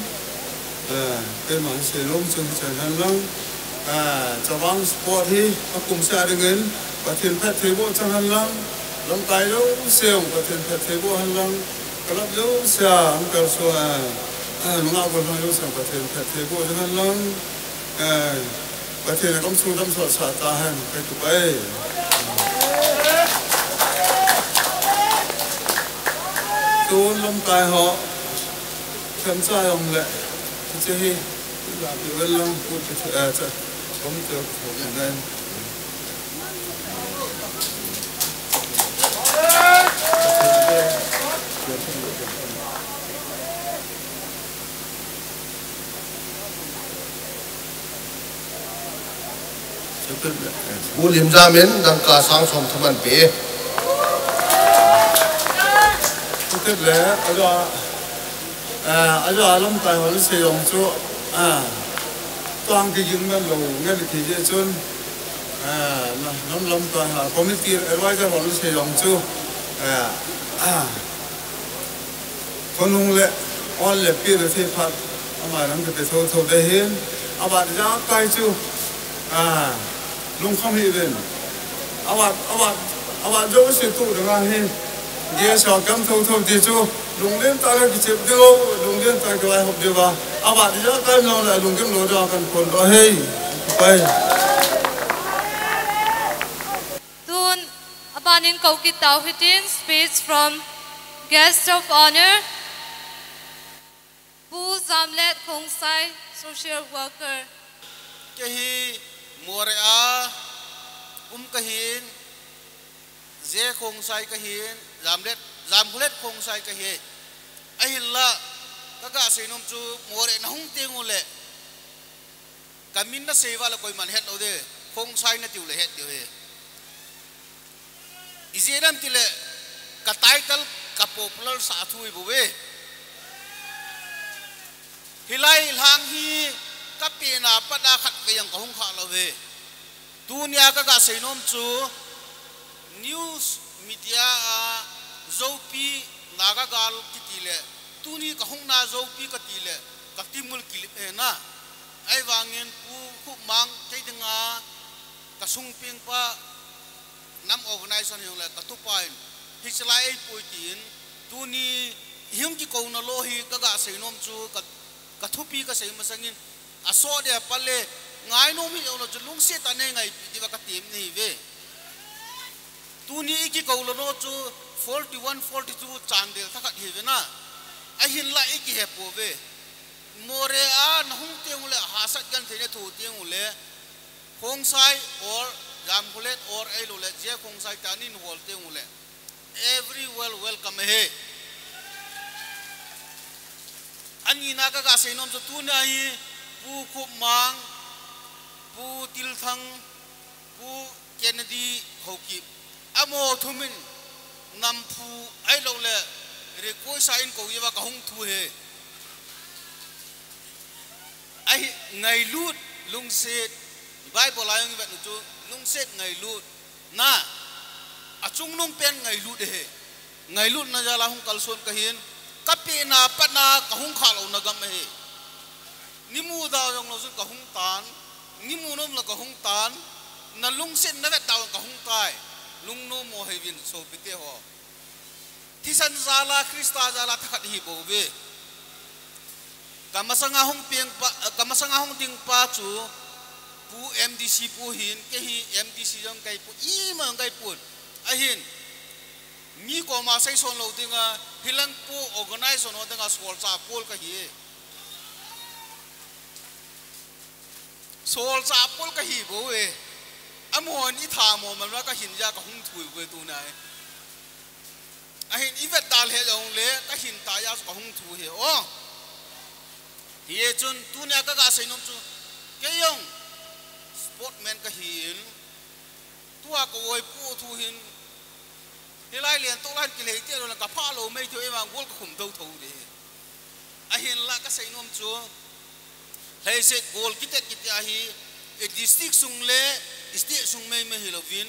eh, keiman sei nom chu hichan hen lang, eh, Chavang Sport hi akum seh dingin, Pathen phattheiboh chang hen lang, lamkai jouse jong Pathen phattheiboh hen lang, club jouse a, hung kalson, eh, eh, nungah gollhang jouse jong Pathen phattheiboh chang hen lang, eh, Pathen in akum sung damsot sah tahen, ka kipah e. Tun lamkai ho, themcha jong le, hiche hi, la pi vel lang, pu ti, eh, cha, kom ti, kom ti. Bu Limjam in dangka sang som thum ahin pe. Chutile, ajo, eh, ajo lamkai hon sei jong chu, eh, tuang kiging man lou ngen ti jeh chun, eh, na, nam lamkai ha, committee advisor hon sei jong chu, eh, ah, Thunung le, ol le pi le thei phat, ama lam kipe thotho ding ahin, abat ijakai chu, a, lungkham hih uvin. Abat, abat, abat jouse tu ding ahi, Jesu kam thotho ti chu, lunglen tah a kichep diu, lunglen tah a kivaihop diu va, abat ijakai lou le lungkim lou diu a kan phondoh ahi. Pai. Tun, aban in kou kit tau hitin, speech from guest of honour, Pu Jamlet Khongsai, social worker. Kei hi Moreh a um kahin, J Khongsai kahin, Jamlet, Jamkholet Khongsai kahi. Ahinla, kaga seinom chu Moreh nahung teng uleh, kamin nasei uva le koiman het lou ding, Khongsai natiu le het diu ahi. Ijeh inem itile, ka title ka popular sah thu ahibouve. Hilai lang hi kapenna pat a khatvei jong kahung khah lou ahi. Tunia kaga seinom chu, news media a Joupi Naga gal kiti le, tuni kahungna Joupi kati le, katimul kilip e na. Ahivangin Pu Khupmang kei dinga kasung pengpa, nam organization hijongle katupa in, hichelai ahipoi tin, tuni ihung kikouna lou hi kaga seinom chu ka, kathupi kasei masangin, asoh deh a pat le, ngainom hih jonglou chu lungset tah a neingaipi diuva katem nahiuve. Tuni ikikou lou chu forty one, forty two Chandel thakhat hiuve na. Ahinla ikihepouve. Moreh a nahung teng uleh hahsat genthei nathoh teng uleh, Khongsai or Jamkholet or ahilouleh J Khongsai tia nahin hol teng uleh, every well welcome ahi. Anina kaga seinom chu tunia hi Pu Khupmang, Pu Tilthang, Pu Kennedy Haokip, amaho thumin Namphu ahilouleh Rekoisa in kou uva kahung thu ahi. Ahi ngailut, lungset, Bible a jong ivet u chu lungset ngailut, na, achungnung pen ngailut ahi. Ngailutna jal a hung kalson kahin, kapehna patna kahung khah louna gam ahi. Neimu da jonglou chun kahung tan, neimu nom lou kahung tan, nalungset navet da jong kahung tai. Lungnom mo hih uvin sopite ho. Thisan jal a, Christa jal a thakhat ihi bouve. Kamasanga hung peng pa, kamasanga hung ding pa chu Pu M D C pu hin, kei hi M D C jong kahi poi, ima jong kahi poi. Ahin, mi koma seison lou dinga, hilang pu organization ho dinga solchah pol kahi e. Solchah pol kahi bouve. Amahon itha mo man uva kahin jeh a kahung thu bouve tunia hi. Ahin ivet da lheh jongle, kahin ta jeh a chu kahung thu ahi. O. Hichun tunia kaga seinom chu, kei jong sportman kahin, tua ka-oi pu thu hin, hilai lentah lai kilhei teng lou le kaphah lou mai thei, eima goal kakhum thotho ding. Ahinla kaseinom chu, lhaiset goal kitet kiti ahi, district sung le state sung maimai hilouvin,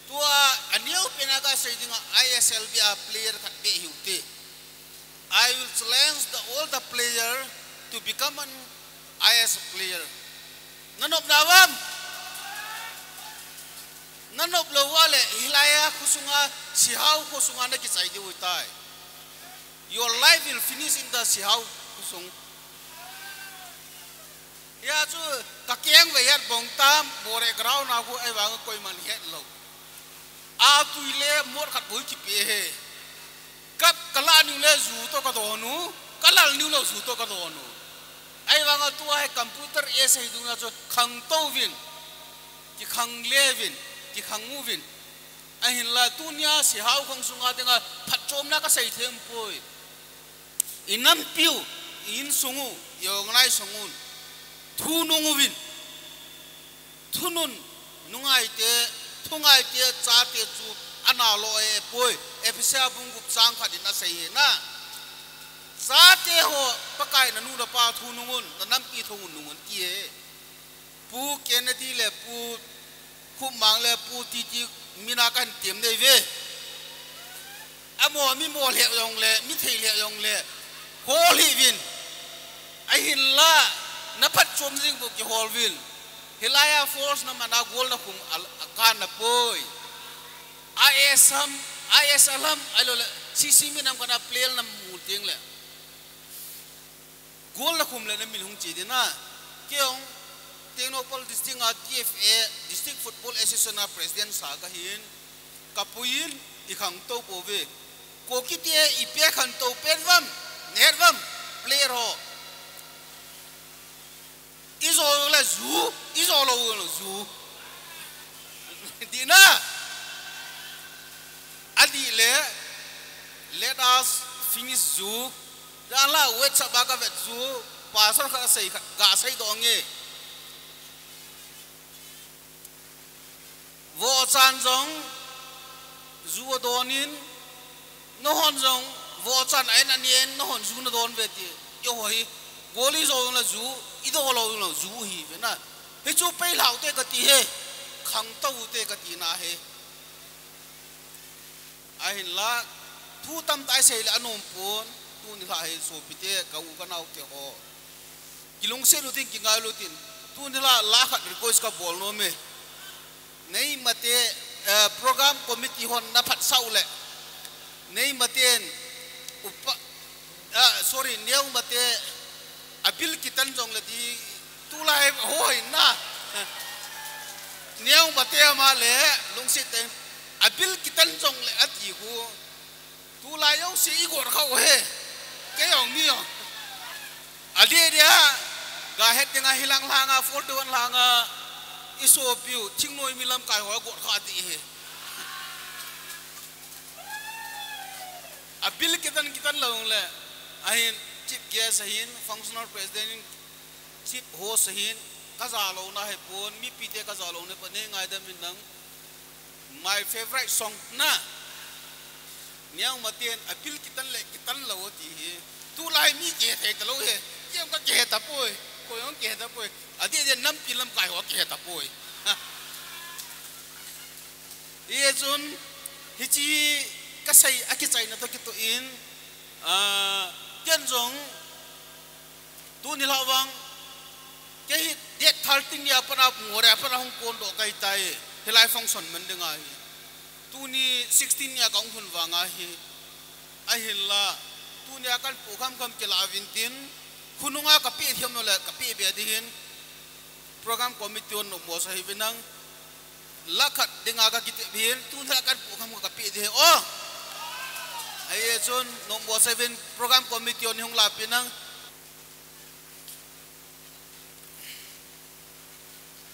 tua aneo pena kasei dinga I S L B a player khat beh hiu hite. I will challenge the, all the player to become an I S player. Nanop nauvam? Nanop lou uva le, hilai a khosunga, Sehao khosunga nakichai diu ahitai. Your life will finish in the Sehao khosung. Hia chu kakeng ve het bong tam, Moreh ground a khu ahivang koiman het lou. A tui le mot khat bou kipe e. Ka, kalah niu le ju toh kadon u, kalal niu lou ju toh kadon u. Ahivanga tua hi computer essay dunga chu khangtou vin, kikhang le vin, kikhang uvin. Ahinla tunia Sehao khang sunga dinga phatchomna kasei them poi. Inampiu, i-insung u, i-organize sung un, thunung uvin. Thunun, nungaite, thungaite, chate chu ana lo e poi. Ephesa bung gup chang khat in asei e na. Chate ho, Pakai nanu napa thunung un, nanampi thunung un ti e. Pu Kennedy le Pu Khupmang le Pu Titi mina kahin tem nei ve. Amaho mi mo lheh jongle, mi thei lheh jongle, hol hih uvin. Ahinla, naphatchom jing bou kihol uvin. Hilai a force naman a goal nakhum a, akan napoi. I S ham, I S L ham, ahilou le, C C minam kana player namu teng le. Goal nakhum le namin hung che ding na. Kei jong Tengnoupal District a T F A, District Football Association a President sa kahin, kapuiyin ikhangtou pouve. Kokite ipi a khangtou pen uvam, nahet uvam, player ho. Ijo le ju, ijo lou le ju. Dih na. Adih le, let us finish ju. Janla WhatsApp a kavet ju, pastor khat asei khat, gasei doh nge. Vochan jong ju adon in, nahon jong vochan a in ani in, nahon ju nadon uve ti. Eiho hi, goal ijo jongle ju, idoh lou jongle ju ihiuve na. Hichu peilhau te kati e, khangtou te kati na e. Ahinla, thu tamtah isei le anom pon, tuni lha hi sopite, ka u ka nao te ho. Kilungset utin, kingailu tin, tuni lha, la khat request kabol nom e. Neimate, eh, program committee hon naphatsah u le. Neimaten, upa, ah, sorry, neumate, abil kitan jongle ti, tulai ho hin na. Neumate ama le, lungset tah in, abil kitan jongle ati khu. Tulai jouse igot khah u e. Kei jong mi jong. Adeh deh a, gahet ding a hilang langa, forty-one langa, isopiu, thingnoi mi lamkai ho got khah ti e. Abil kitan kitan lou le, ahin, chief guest ahin, functional president in, chief host ahin, kajalouna ahipon, mipite kajalouna ahipon, neingaidam in lang, my favorite song na. Neomaten abil kitan le kitan lou ati e. Tulai mi kihethei talou e. Kei jong kakihe tapoi. Koi jong kihe tapoi. Adeh deh nampi lamkai ho kihe tapoi. Hichun, hiche Kasei akichaina toh kitoh in, ah, ken jong tuni lha vang, kei hi date thirteen nia pat a ngore a pat a hung kondoh kahitai, hilai function man ding ahi. Tuni sixteen nia kahung lhun vang ahi, ahinla, tunia kahin program kham kila vintin, khonunga kapeh thiam lou le, kapeh be ding hin, program committee hon nommo sa hih uvin lang, lakhat dinga kakitep hin, tunia kahin program kapeh ding hi, o. Ahi chun, nommo sa hih uvin, program committee hon hung lapi nang.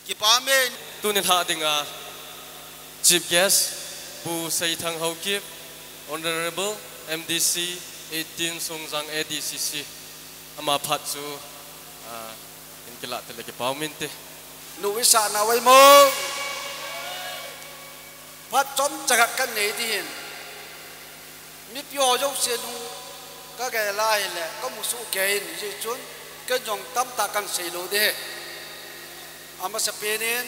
Kipa min. Tuni lha dinga Chief Guest, Pu Seithang Haokip, Honorable M D C eighteen Songjang A D C C, ama phat chu, ah, in kilah tile kipa min te. Nu isa na wai mo. Phat chomcha khat kanei ding hin. Mipi ho jouse lung kagel a ahile, kamusoh kei in, hijeh chun, ken jong tamtah kahin sei lou ding ahi. Amasapen in,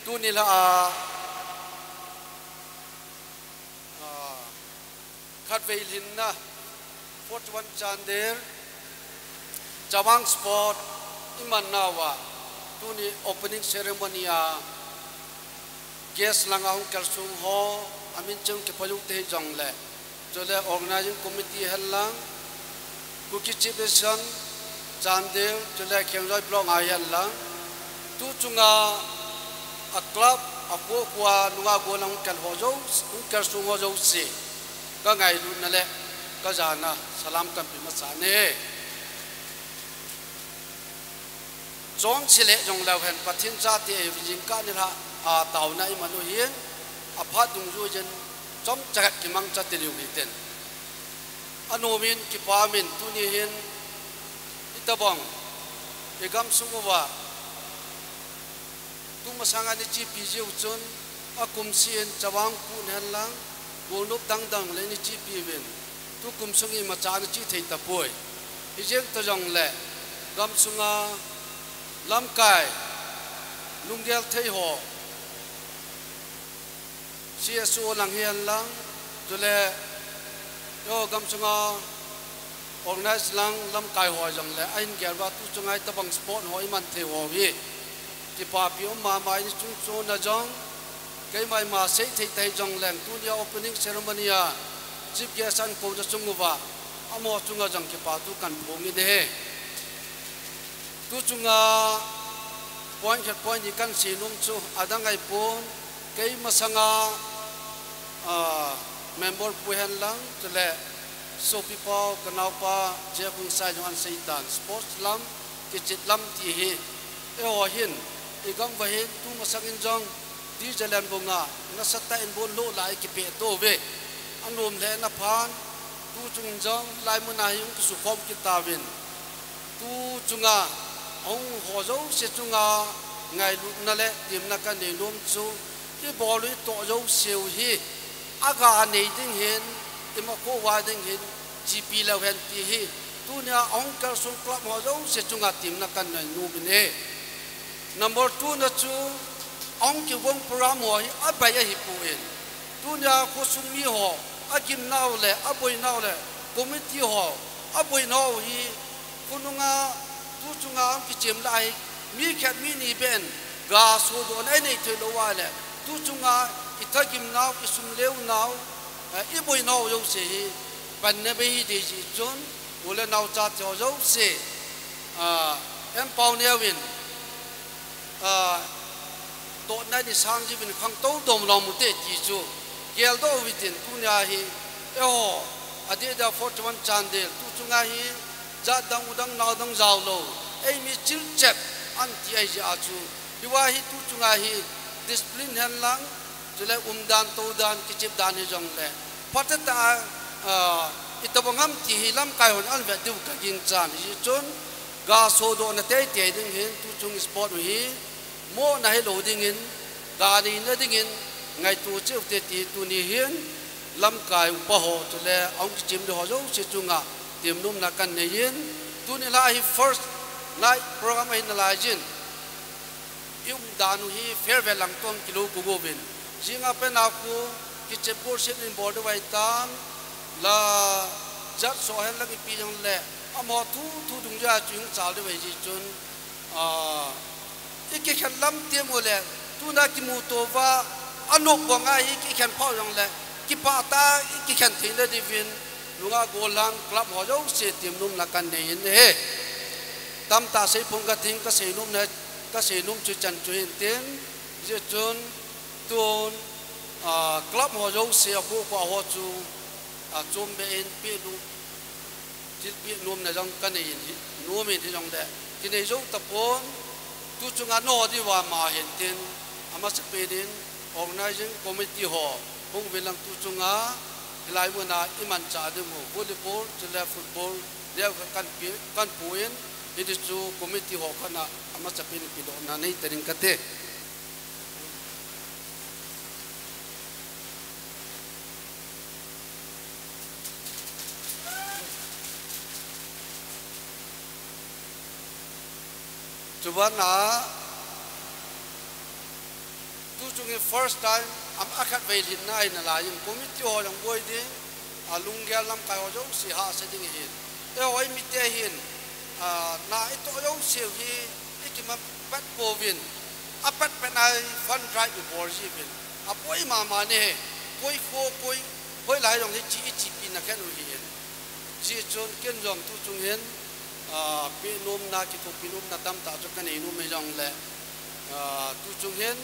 tuni lha a, ah, khatvei lhinna, forty-one Chandel, Chavang Sport, iman nauva, tuni opening ceremony a, guest langa hung kalsong ho, amin cheng kipa jou te hijongle, chule organizing committee hen lang, Kuki Chief Association, Chandel, chule Khengjoi Block a hen lang, tu chunga a club, a kho kho a nunga gollhang hung kal ho jou, hung kalsong ho jouse, kangailutna le kajana salam kahin pe masa e. Chonse le jongleu hen Pathen chate jingkah nilhah a taona iman u hin, aphat dungjui jin chomcha khat kimangcha taliu hiten. Anom in kipa min tuni hin itobang igamsung uva tumasanga nachepi jiu chun akumseh in Chavang Kut hen lang, golnop dangdang le nachepi uvin, tukum sung imacha nache thei tapoi. Hijeng ta jongle gamsunga lamkai lunggel thei ho, C S O lang hihen lang, chule eiho gamsunga organize lang lamkai ho jongle ahin gel uva tu chunga itobang sport ho iman thei ho hi kipapi um mama in, ichung chon a jong keima ima sei thei ta hijongleng tunia opening ceremony a chief guest ahin kouna chung uva amaho chunga jong kipa thu kahin phong in ahi. Tu chunga point khat point ni kahin seinom chu adang ahipon, kei masanga, ah, member pu hen lang, chule sopipa u, kanaopa Jekhunsai jong ahin seitan, sports lam, kichep lam ti hi, eiho hin, igam uva hin, tu masang in jong, D J Lenbung a, nasatah in bonlhoh lai kipeh to uve. Anom lheh na phan, tu chung in jong, hilai mun a hi hung kisukhom kit tauvin. Tu chunga, ahung ho jouse chunga, ngailutna le temna kanei nom chu, ibol u itoh jouse u hi, aga nei ding hin, imakho uva ding hin, chepi leu hen ti hi, tunia ahung kalsong club ho jouse chunga temna kahin nei nom in ahi. Number two na chu, ahung kigong program ho hi abai ahipoi. Tunia khosung mi ho, agimnau le, aboinau le, committee ho, aboinau hi, khonunga, tu chunga ahung kichem lai, mi khat mi ni beh in, ga sodohna inei thei lou uva le, tu chunga, itha gimnau, isum leunau, eh, iboinau jouse hi, panna bei hi dei jeh chun, u le nao chate ho jouse, ah, empao neo in, ah, tohna in isang jiuvin khangtou dom lou mu te ti chu, geldoh u hitin tunia hi, eiho, adeh dia forty-one Chandel, tu chunga hi, jat dang u dang nao dang jao lou, eimi chilchep, ahin ti ahi jeh a chu, hiva hi tu chunga hi, discipline hen lang, chule umdan, toudan, kichep dan hijongle, phatah tah a, ah, itobang ham ti hi lamkai hon ahin vet diu kaginchan, hijeh chun, ga sodohna teitei ding hin, tu chung sport u hi, mohna hilou dingin, ga neina dingin, ngaito cheh u te ti tuni hin, lamkai upa ho, chule ahung kichem di ho jouse chunga, temnomna kahin nei in, tuni lha hi first night program ahi nalai jin, i umdan u hi farewell lang toh kilou kou uvin. Jinga pen a khu, kichep bol set in bol diu ahitan, la jat so hen la kipi jongle, amaho thu thu dungjuia chu hung chal diu ahi jeh chun, a, i kikhen lam teng uleh, tuna kimuto uva, anop banga hi kikhen phah jongle, kipah tah a i kikhen theina diuvin, nungah gollhang club ho jouse temnomna kanei in ahi. Tamtah sei phung kating, kasei nom na, kasei nom chu chan chu hintin, jeh chun, tun, a, club ho jouse a kho kho ho chu, a, chom be in peh nom, thilpeh nomna jong kanei in hi, nom in hijongle, kinei jou tapon, tu chunga nao diuva ama hintin, amasapen in, organizing committee ho, hung uvin lang tu chunga, hilai muna imanchah diu volleyball, chule football, neo kha kanpe, kanpu in, hiti chu committee ho khat na, amasapen in pedohna neitading kate. Chuban a, tu chungin first time, ama khatvei lhinna ahi nalaiyin, committee ho jong boi ding, a lunggel lamkai ho jouse hahsa ding ahin. Eiho mite hin, a, na itoh jouseu hi, ikiman pat pouvin, apatpatna fund drive ibol jiuvin, aboi mama nahi, koi kho, koi, hoilai jong hiche ichepi na khen u ahin. Hijeh chun ken jong tu chungin, a, peh nomna, kithopi nomna tamtah chu kanei nom hijongle, a, tu chungin,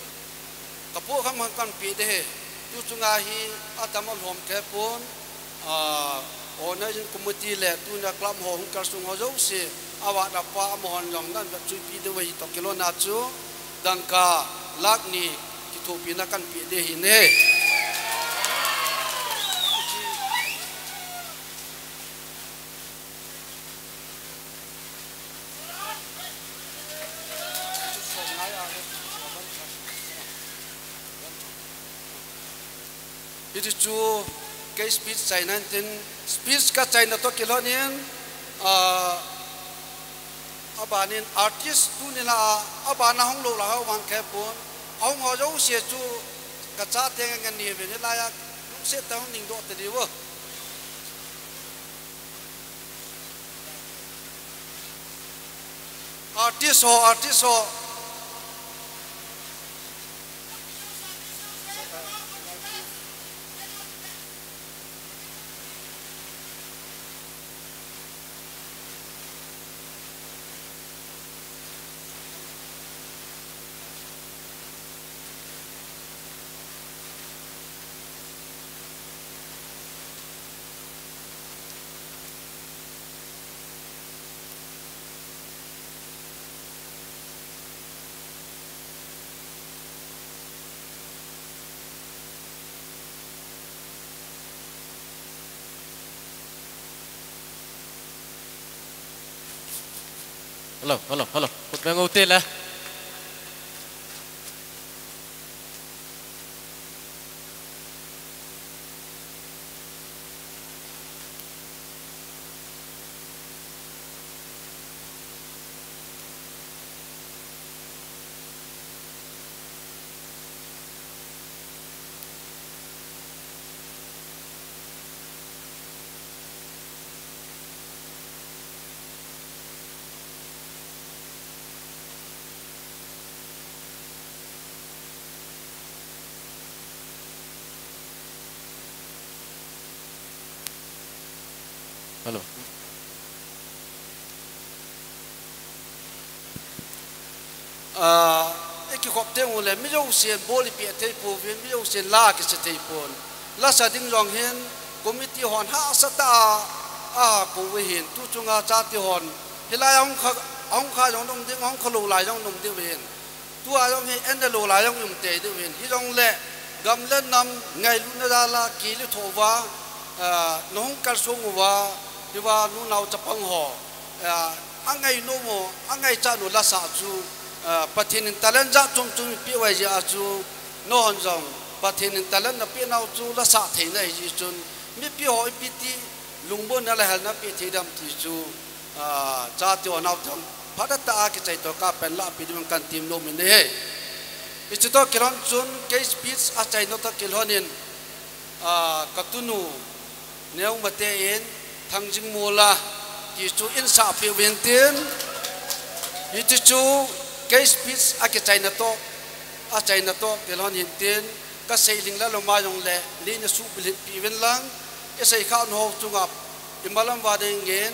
kapoh kham kham kanpeh ding ahi, tu chunga hi atam alhom kei pon, a, organizing committee le tuna club ho hung kalsong ho jouse, avat apa amahon jong nan vetsuipi diu ahi toh kilhonna chu, dangka lakh ni kithopina kanpeh ding ahi ne. Hiti chu kei speech chaina hintin, speech kachaina toh kilhonin, ah, abanin artist tuni la, abana hung lou la ho vang kei pon, ahung ho jouse chu kachate ngen ngen ni uvin hilai a, lungset tah a hung ning doh tadiu vo. Artist ho, artist ho. Hello, hello, hello. Khut meng u te le. Hello. Ah, i kikhop teng uleh, mi jousen bol i peh thei pouvin, mi jousen la kisa thei pon. Lasa ding jong hin, committee hon hahsa tah a, a kou u ahin, tu chunga chate hon. Hilai a hung kha, hung kha jong nom ding, hung kha lou lai jong nom diu ahin. Tua jong hi en le lou lai jong um tei diu ahin. Hijongle, gam le nam ngailutna jal a, kile tho uva, ah, na hung kalsong uva, hiva nunao chapang ho. Ah, angainom u, angaichat u lasa chu, ah, Pathen in talent jat chom chom eipeh u ahi jeh a chu, nahon jong, Pathen in talent napeh nau chu lasa theina ahi jeh chun, mipi ho ipi ti lungmonna le helna peh thei dem ti chu, ah, chate ho naote hon phatah tah a kichai toh kapan lahpeh ding kan temnom in ahi. Hiche toh kilhon chun, kei speech achaina toh kilhon in, A, katunu Neomate in Thangjing Mola ti chu insah peh uvin tin, hiti chu kei speech a kichaina toh, achaina toh kilhon hin tin, kasei lhing lalou ma jongle neina suhbilhit peh uvin lang, isei kha nahou chunga imalam uva dingin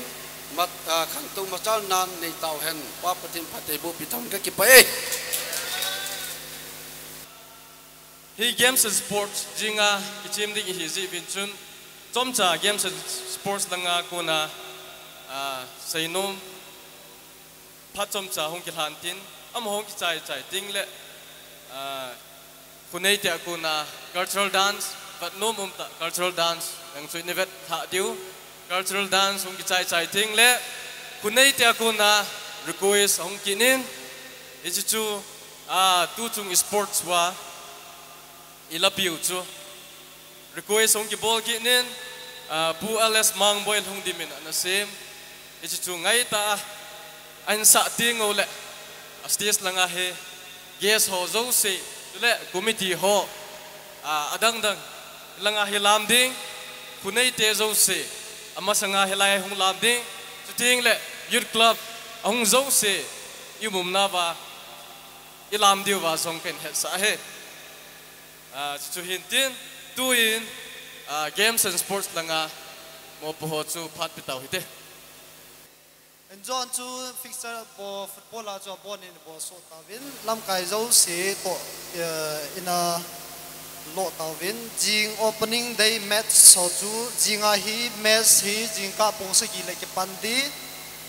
mat, a, khantou machal nan neitau hen, Pa Pathen phatthei boh peh tauhen, kakipah e. Hi Games and Sports jinga kichem ding ihi jeh uvin chun, chomcha Games and Sports langa kona, a, seinom phat chomcha hung kilhan tin, amaho hung kichaichai tengle, a, khuneite a kona cultural dance, vet nom umtah cultural dance, nang chu nei vet lhah diu, cultural dance hung kichaichai tengle, khuneite a kona request ahung kit in, hiche chu, a, tuchung sports uva ilapiu chu request hung kibol kit in, a, Pu L S Mangboi Lhungdim in ana sem, hiche chu ngaitah a ahin sah teng uleh, a stage langa hi guest ho jouse, chule committee ho, a, adangdang langa hi lam ding, khuneite jouse, amasanga hilai hung lam ding, chutengle youth club ahung jouse, iumumna uva ilam diuva jong kahin hetsah ahi. A, chuchu hin tin, tuin, a, Games and Sports langa mopo ho chu phat pe tau hite. Injon chu fixture bol, football a chu abon in bol soh tauvin, lamkai jouse toh, eh, ina lo tauvin, jing opening day match ho chu, jinga hi match hi jingkah pung sagi le kipan ding,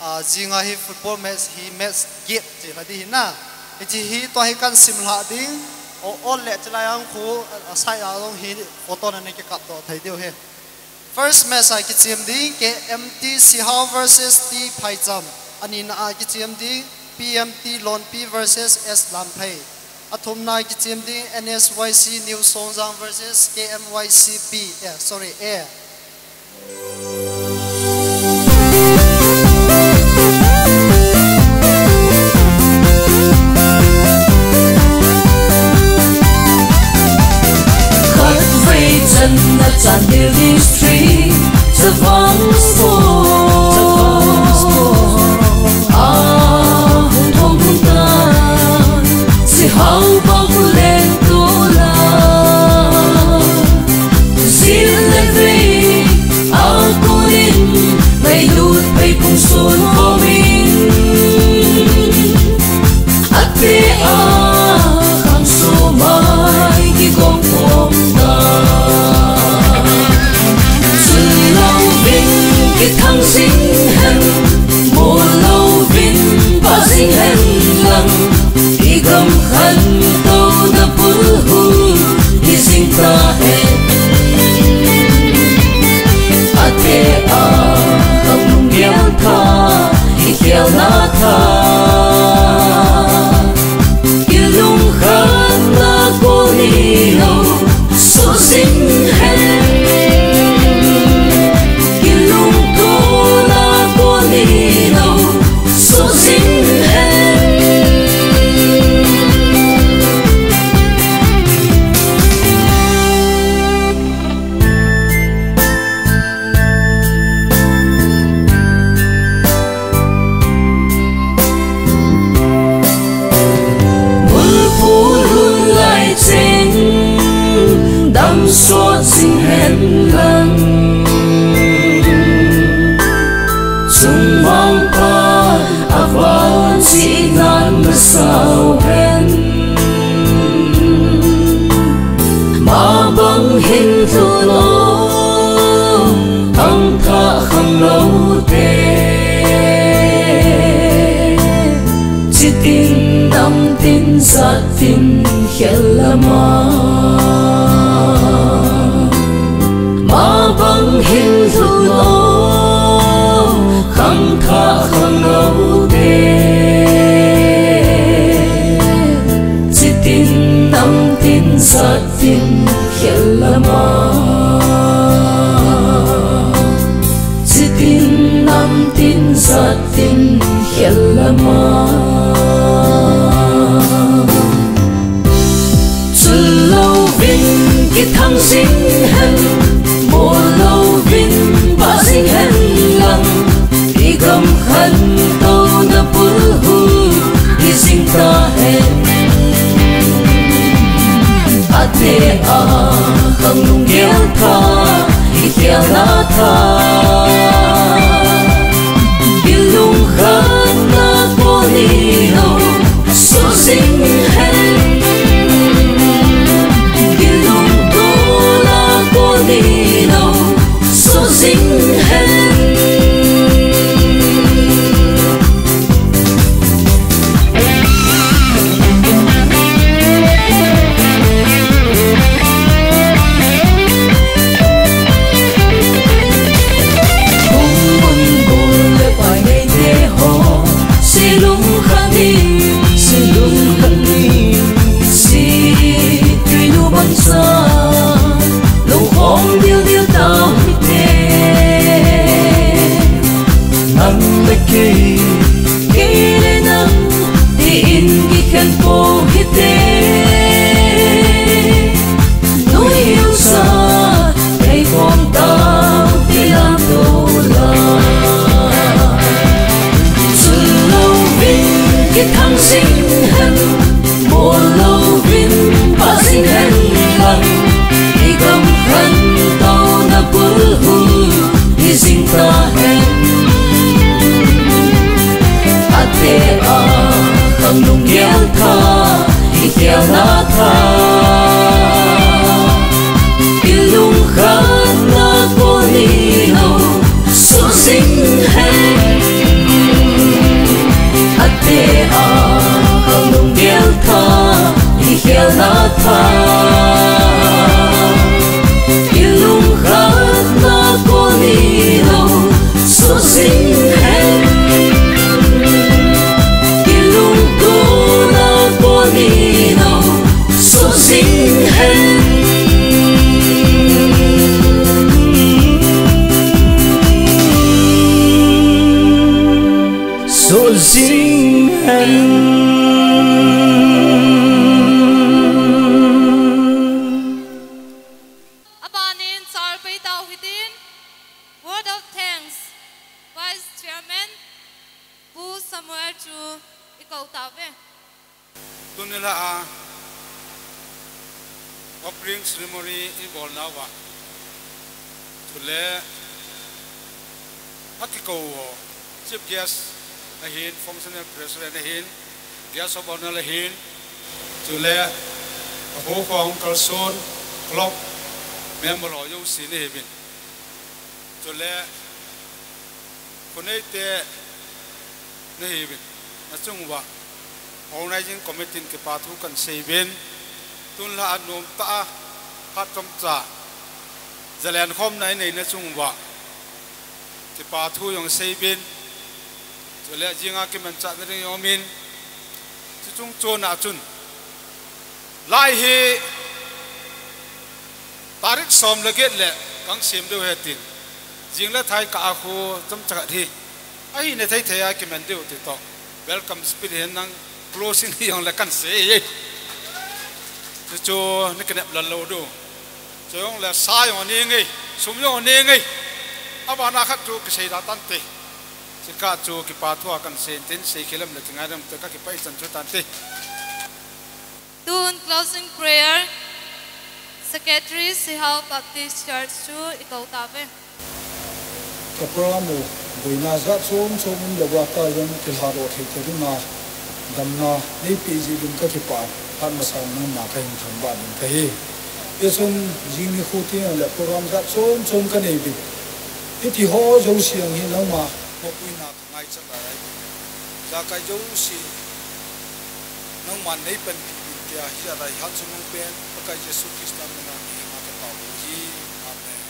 a, jinga hi football match hi match get ti lha ding ahi na. Hiche hi tua hi kahin simlhah ding, o, ol le chulai a khu, a, side a jong hi photo na nei kikap toh thei diu ahi. First match a kichem ding, K M T Sihao versus T Phaicham. Anina a kichem ding, P M T Lonpi versus S Lamphei. Athumna a kichem ding, N S Y C New Songjang versus K M Y C B, eh, sorry, A. Khatvei channa Chandel District, Chavang Sports, a hung thong hung tan, Sihao Bakuleng Tola, jin le vei a konin, ngailut phei pung sun khomin, ate a khang sumai kikong khom ta. Chun louvin kithang jing hen, mol louvin pha jing hen lang, igam khantouna pulhung hi jing ta hen. Ate a khang gel tha, ikhelna tha, ilungkhatna kol hilou soh jing hen. Ilungtona kol hilou soh jing hen. Mulphu lhun lai cheng, damsot jing hen lang, chungmangpa a val chihnan na sao hen. Mabang hin lhut lou, khangthah khanglou te, chitin namtin jatin khel lama. Mabang hin lhut lou, khangthah khanglou te, chitin namtin jatin khel lama. Chitin namtin jatin khel lama. Chun louvin kithang jing hen, Lunggel tha, i khelna tha, i lungkhatna kon in o, sujing hen. I lungtona kon in o, sujing hen. Hung mun bul le pai nei te ho, silung khat in, silung khat in, si tui nu bang sa, lung khom dil dil ta hite. Nang le kei, kei le nang, ti in kikhen pou hite. Nuiu sa, kei khom tau ti lang tu la. Chun louvin kithang jing hen, bol louvin pha jing hen lang. I gam khantouna bul hu, hi jing ta hen. Ate a, khang lunggel tha, i khelna tha, i lungkhatna kon in o, sujing hen. Ate a, khang lunggel tha, i khelna tha, i lungkhatna kon in o, sujing hen. I lungtona kon in o, sujing hen. Sujing hen. Abanin char pei tau hitin, word of thanks, Vice Chairman Pu Samuel chu i kou tauve. Tuni la a offering ceremony i bol nauva, chule a kikou ho, Chief Guest ahin, Functional President ahin, Guest of Honor ahin, chule a ho ho hung kalson, club member ho jouse nahiuvin. Chule khonei te nahiuvin, nachung uva Organizing Committee in kipa thu kan sei uvin, tun la a nom tah a, phat chomcha, zalen khomna i nei nachung uva kipa thu jong sei uvin, chule jing a kimanchahna ding jong umin, chuchung chon a chun, lai hi tarik som le get le kang sem diu ahi tin, jing le thai kah a khu chomcha khat hi, ahina thei thei a kiman diu ti toh, welcome speech hi nang closing hi jong le kan sei e. Chuchu na kinep lal lou diu. Chu jong le sa jong nei nge, sum jong nei nge. Abana khat chu kisei da tante. Chikah chu kipa thu a kan sei tin, sei khel em le kingai em te, ka kipah chan chu tante. Tun closing prayer, Secretary Sihao Baptist Church chu i kou tauve. Ka program u boina jat chom chom um le uva ta jong kilhadoh thei thei dinga damna neipeh jeh uvin ka kipah in, phat masa nangma ka hin thangvah ding kahi. Hichun jing nikho teng le program jat chom chom ka nei uvin, hiti ho jouse jong hi nangma mopoina ka ngaicha lai ahi. Jakai jouse nangman nei panpi uvin tia, hijeh a dai hat chungnung pen Pakai Jesu Christa mina ka tao u ahi. Amen.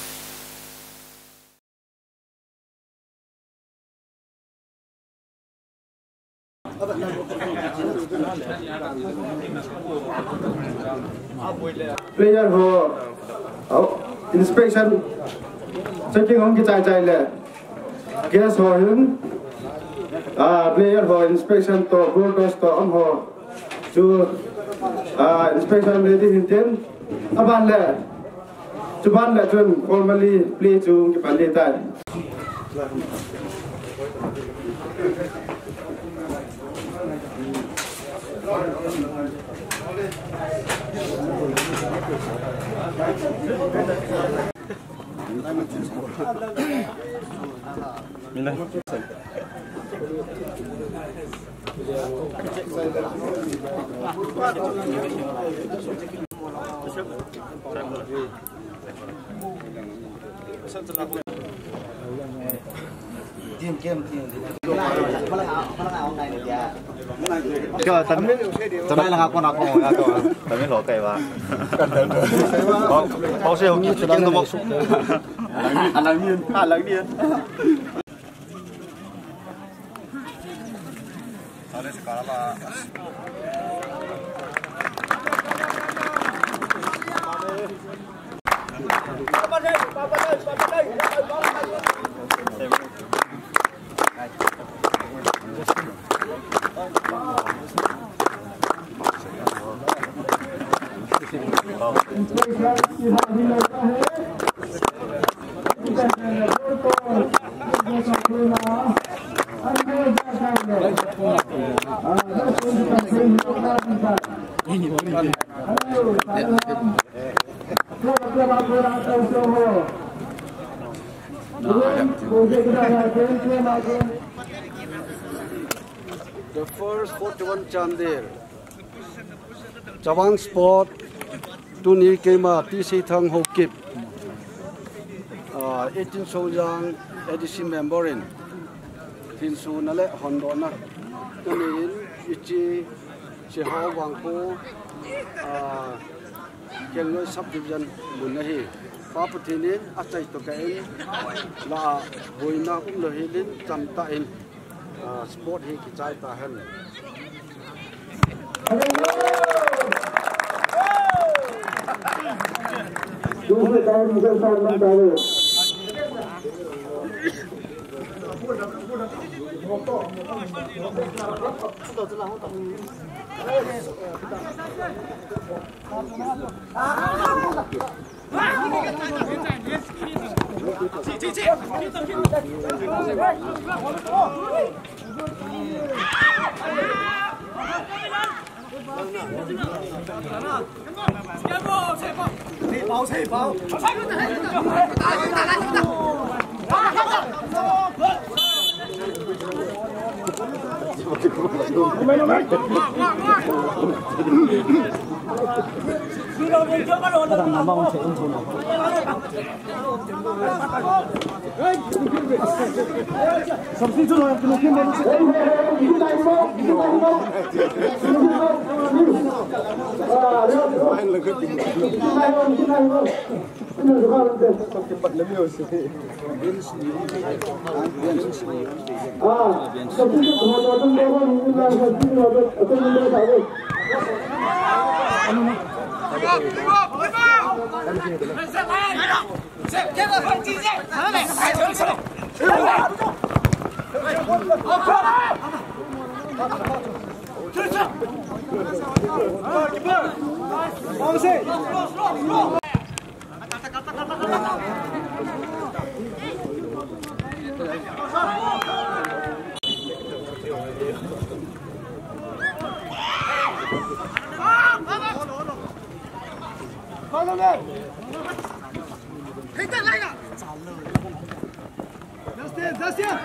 Player ho, au, inspection checking hung kichai chai le. Guest ho hin, ah, player ho inspection toh, goal toss toh, amaho chu, ah, inspection ready hin tin, aban le, chuban le chun formally play chu kipan ding tai. Kyo, Tamil, Tamil lang ako na ako, ako. Tamil okay ba? Pau, pau siya, okay, sige, ito mo. Alam yun, alam yun. The first forty-one Chandel. Chavang Sport, tuni keima T C Thang Haokip. Ah, eighteen Soujang A D C member in. Thinsona le hondohna. Tuni in ichi, chi ho vang ko. Ah, Kelngoi subdivision mun ahi. Pa Pathen in achai to ka in la boina um lo hi lin cham ta in, ah, sport hi kichai ta hen. Justin, Justin!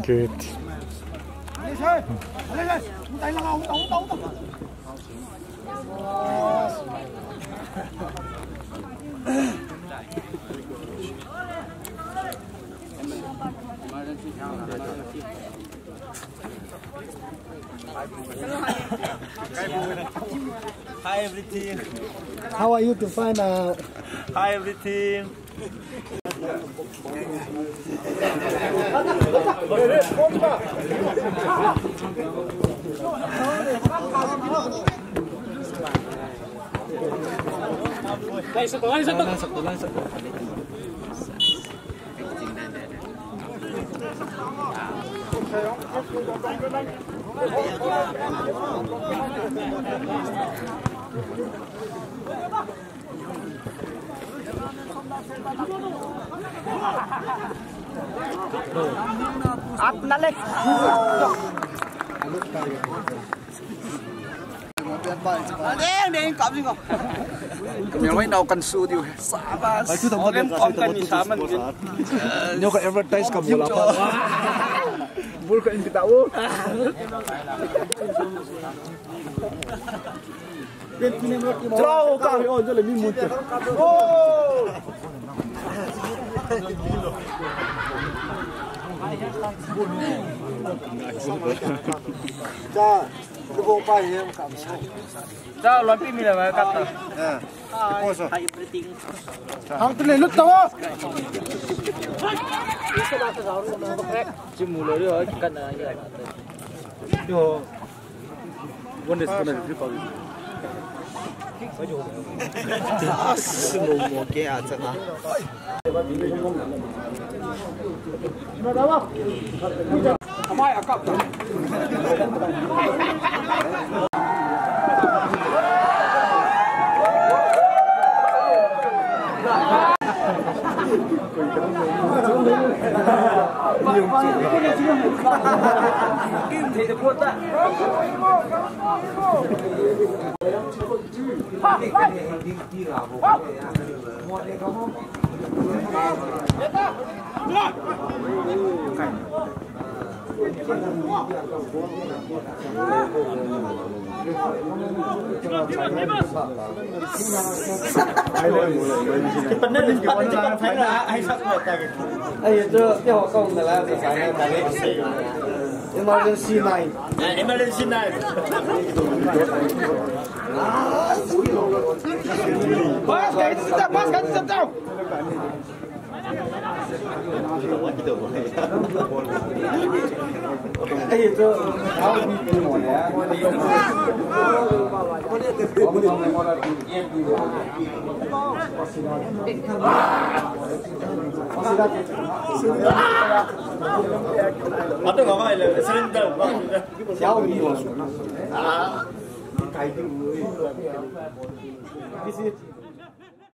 Good. Hi, everything. How are you to find out? Hi, everything. At nalik. Adeng, deng, kap sing ko. Kami mai nau kan su diu. Sabas. Olem kom kan ni saman din. Nyo ka advertise ka bola pa. Bul ka invita wo. Chao ka hi on jale mi mun. Oh. Cha, ko pa hi kam sa. Chao, lompi mi le ba ka ta. Eh. Ko so. Hang tu le lut to. Chimu lo ri ho kan na ya. Yo. One is gonna be public. Slow mo ke acha na. Ai, chu, ke ho kong na la, ke sa na ta le. Emergency nine. Eh, emergency nine. Boss, guys, sit down, boss, guys, sit down.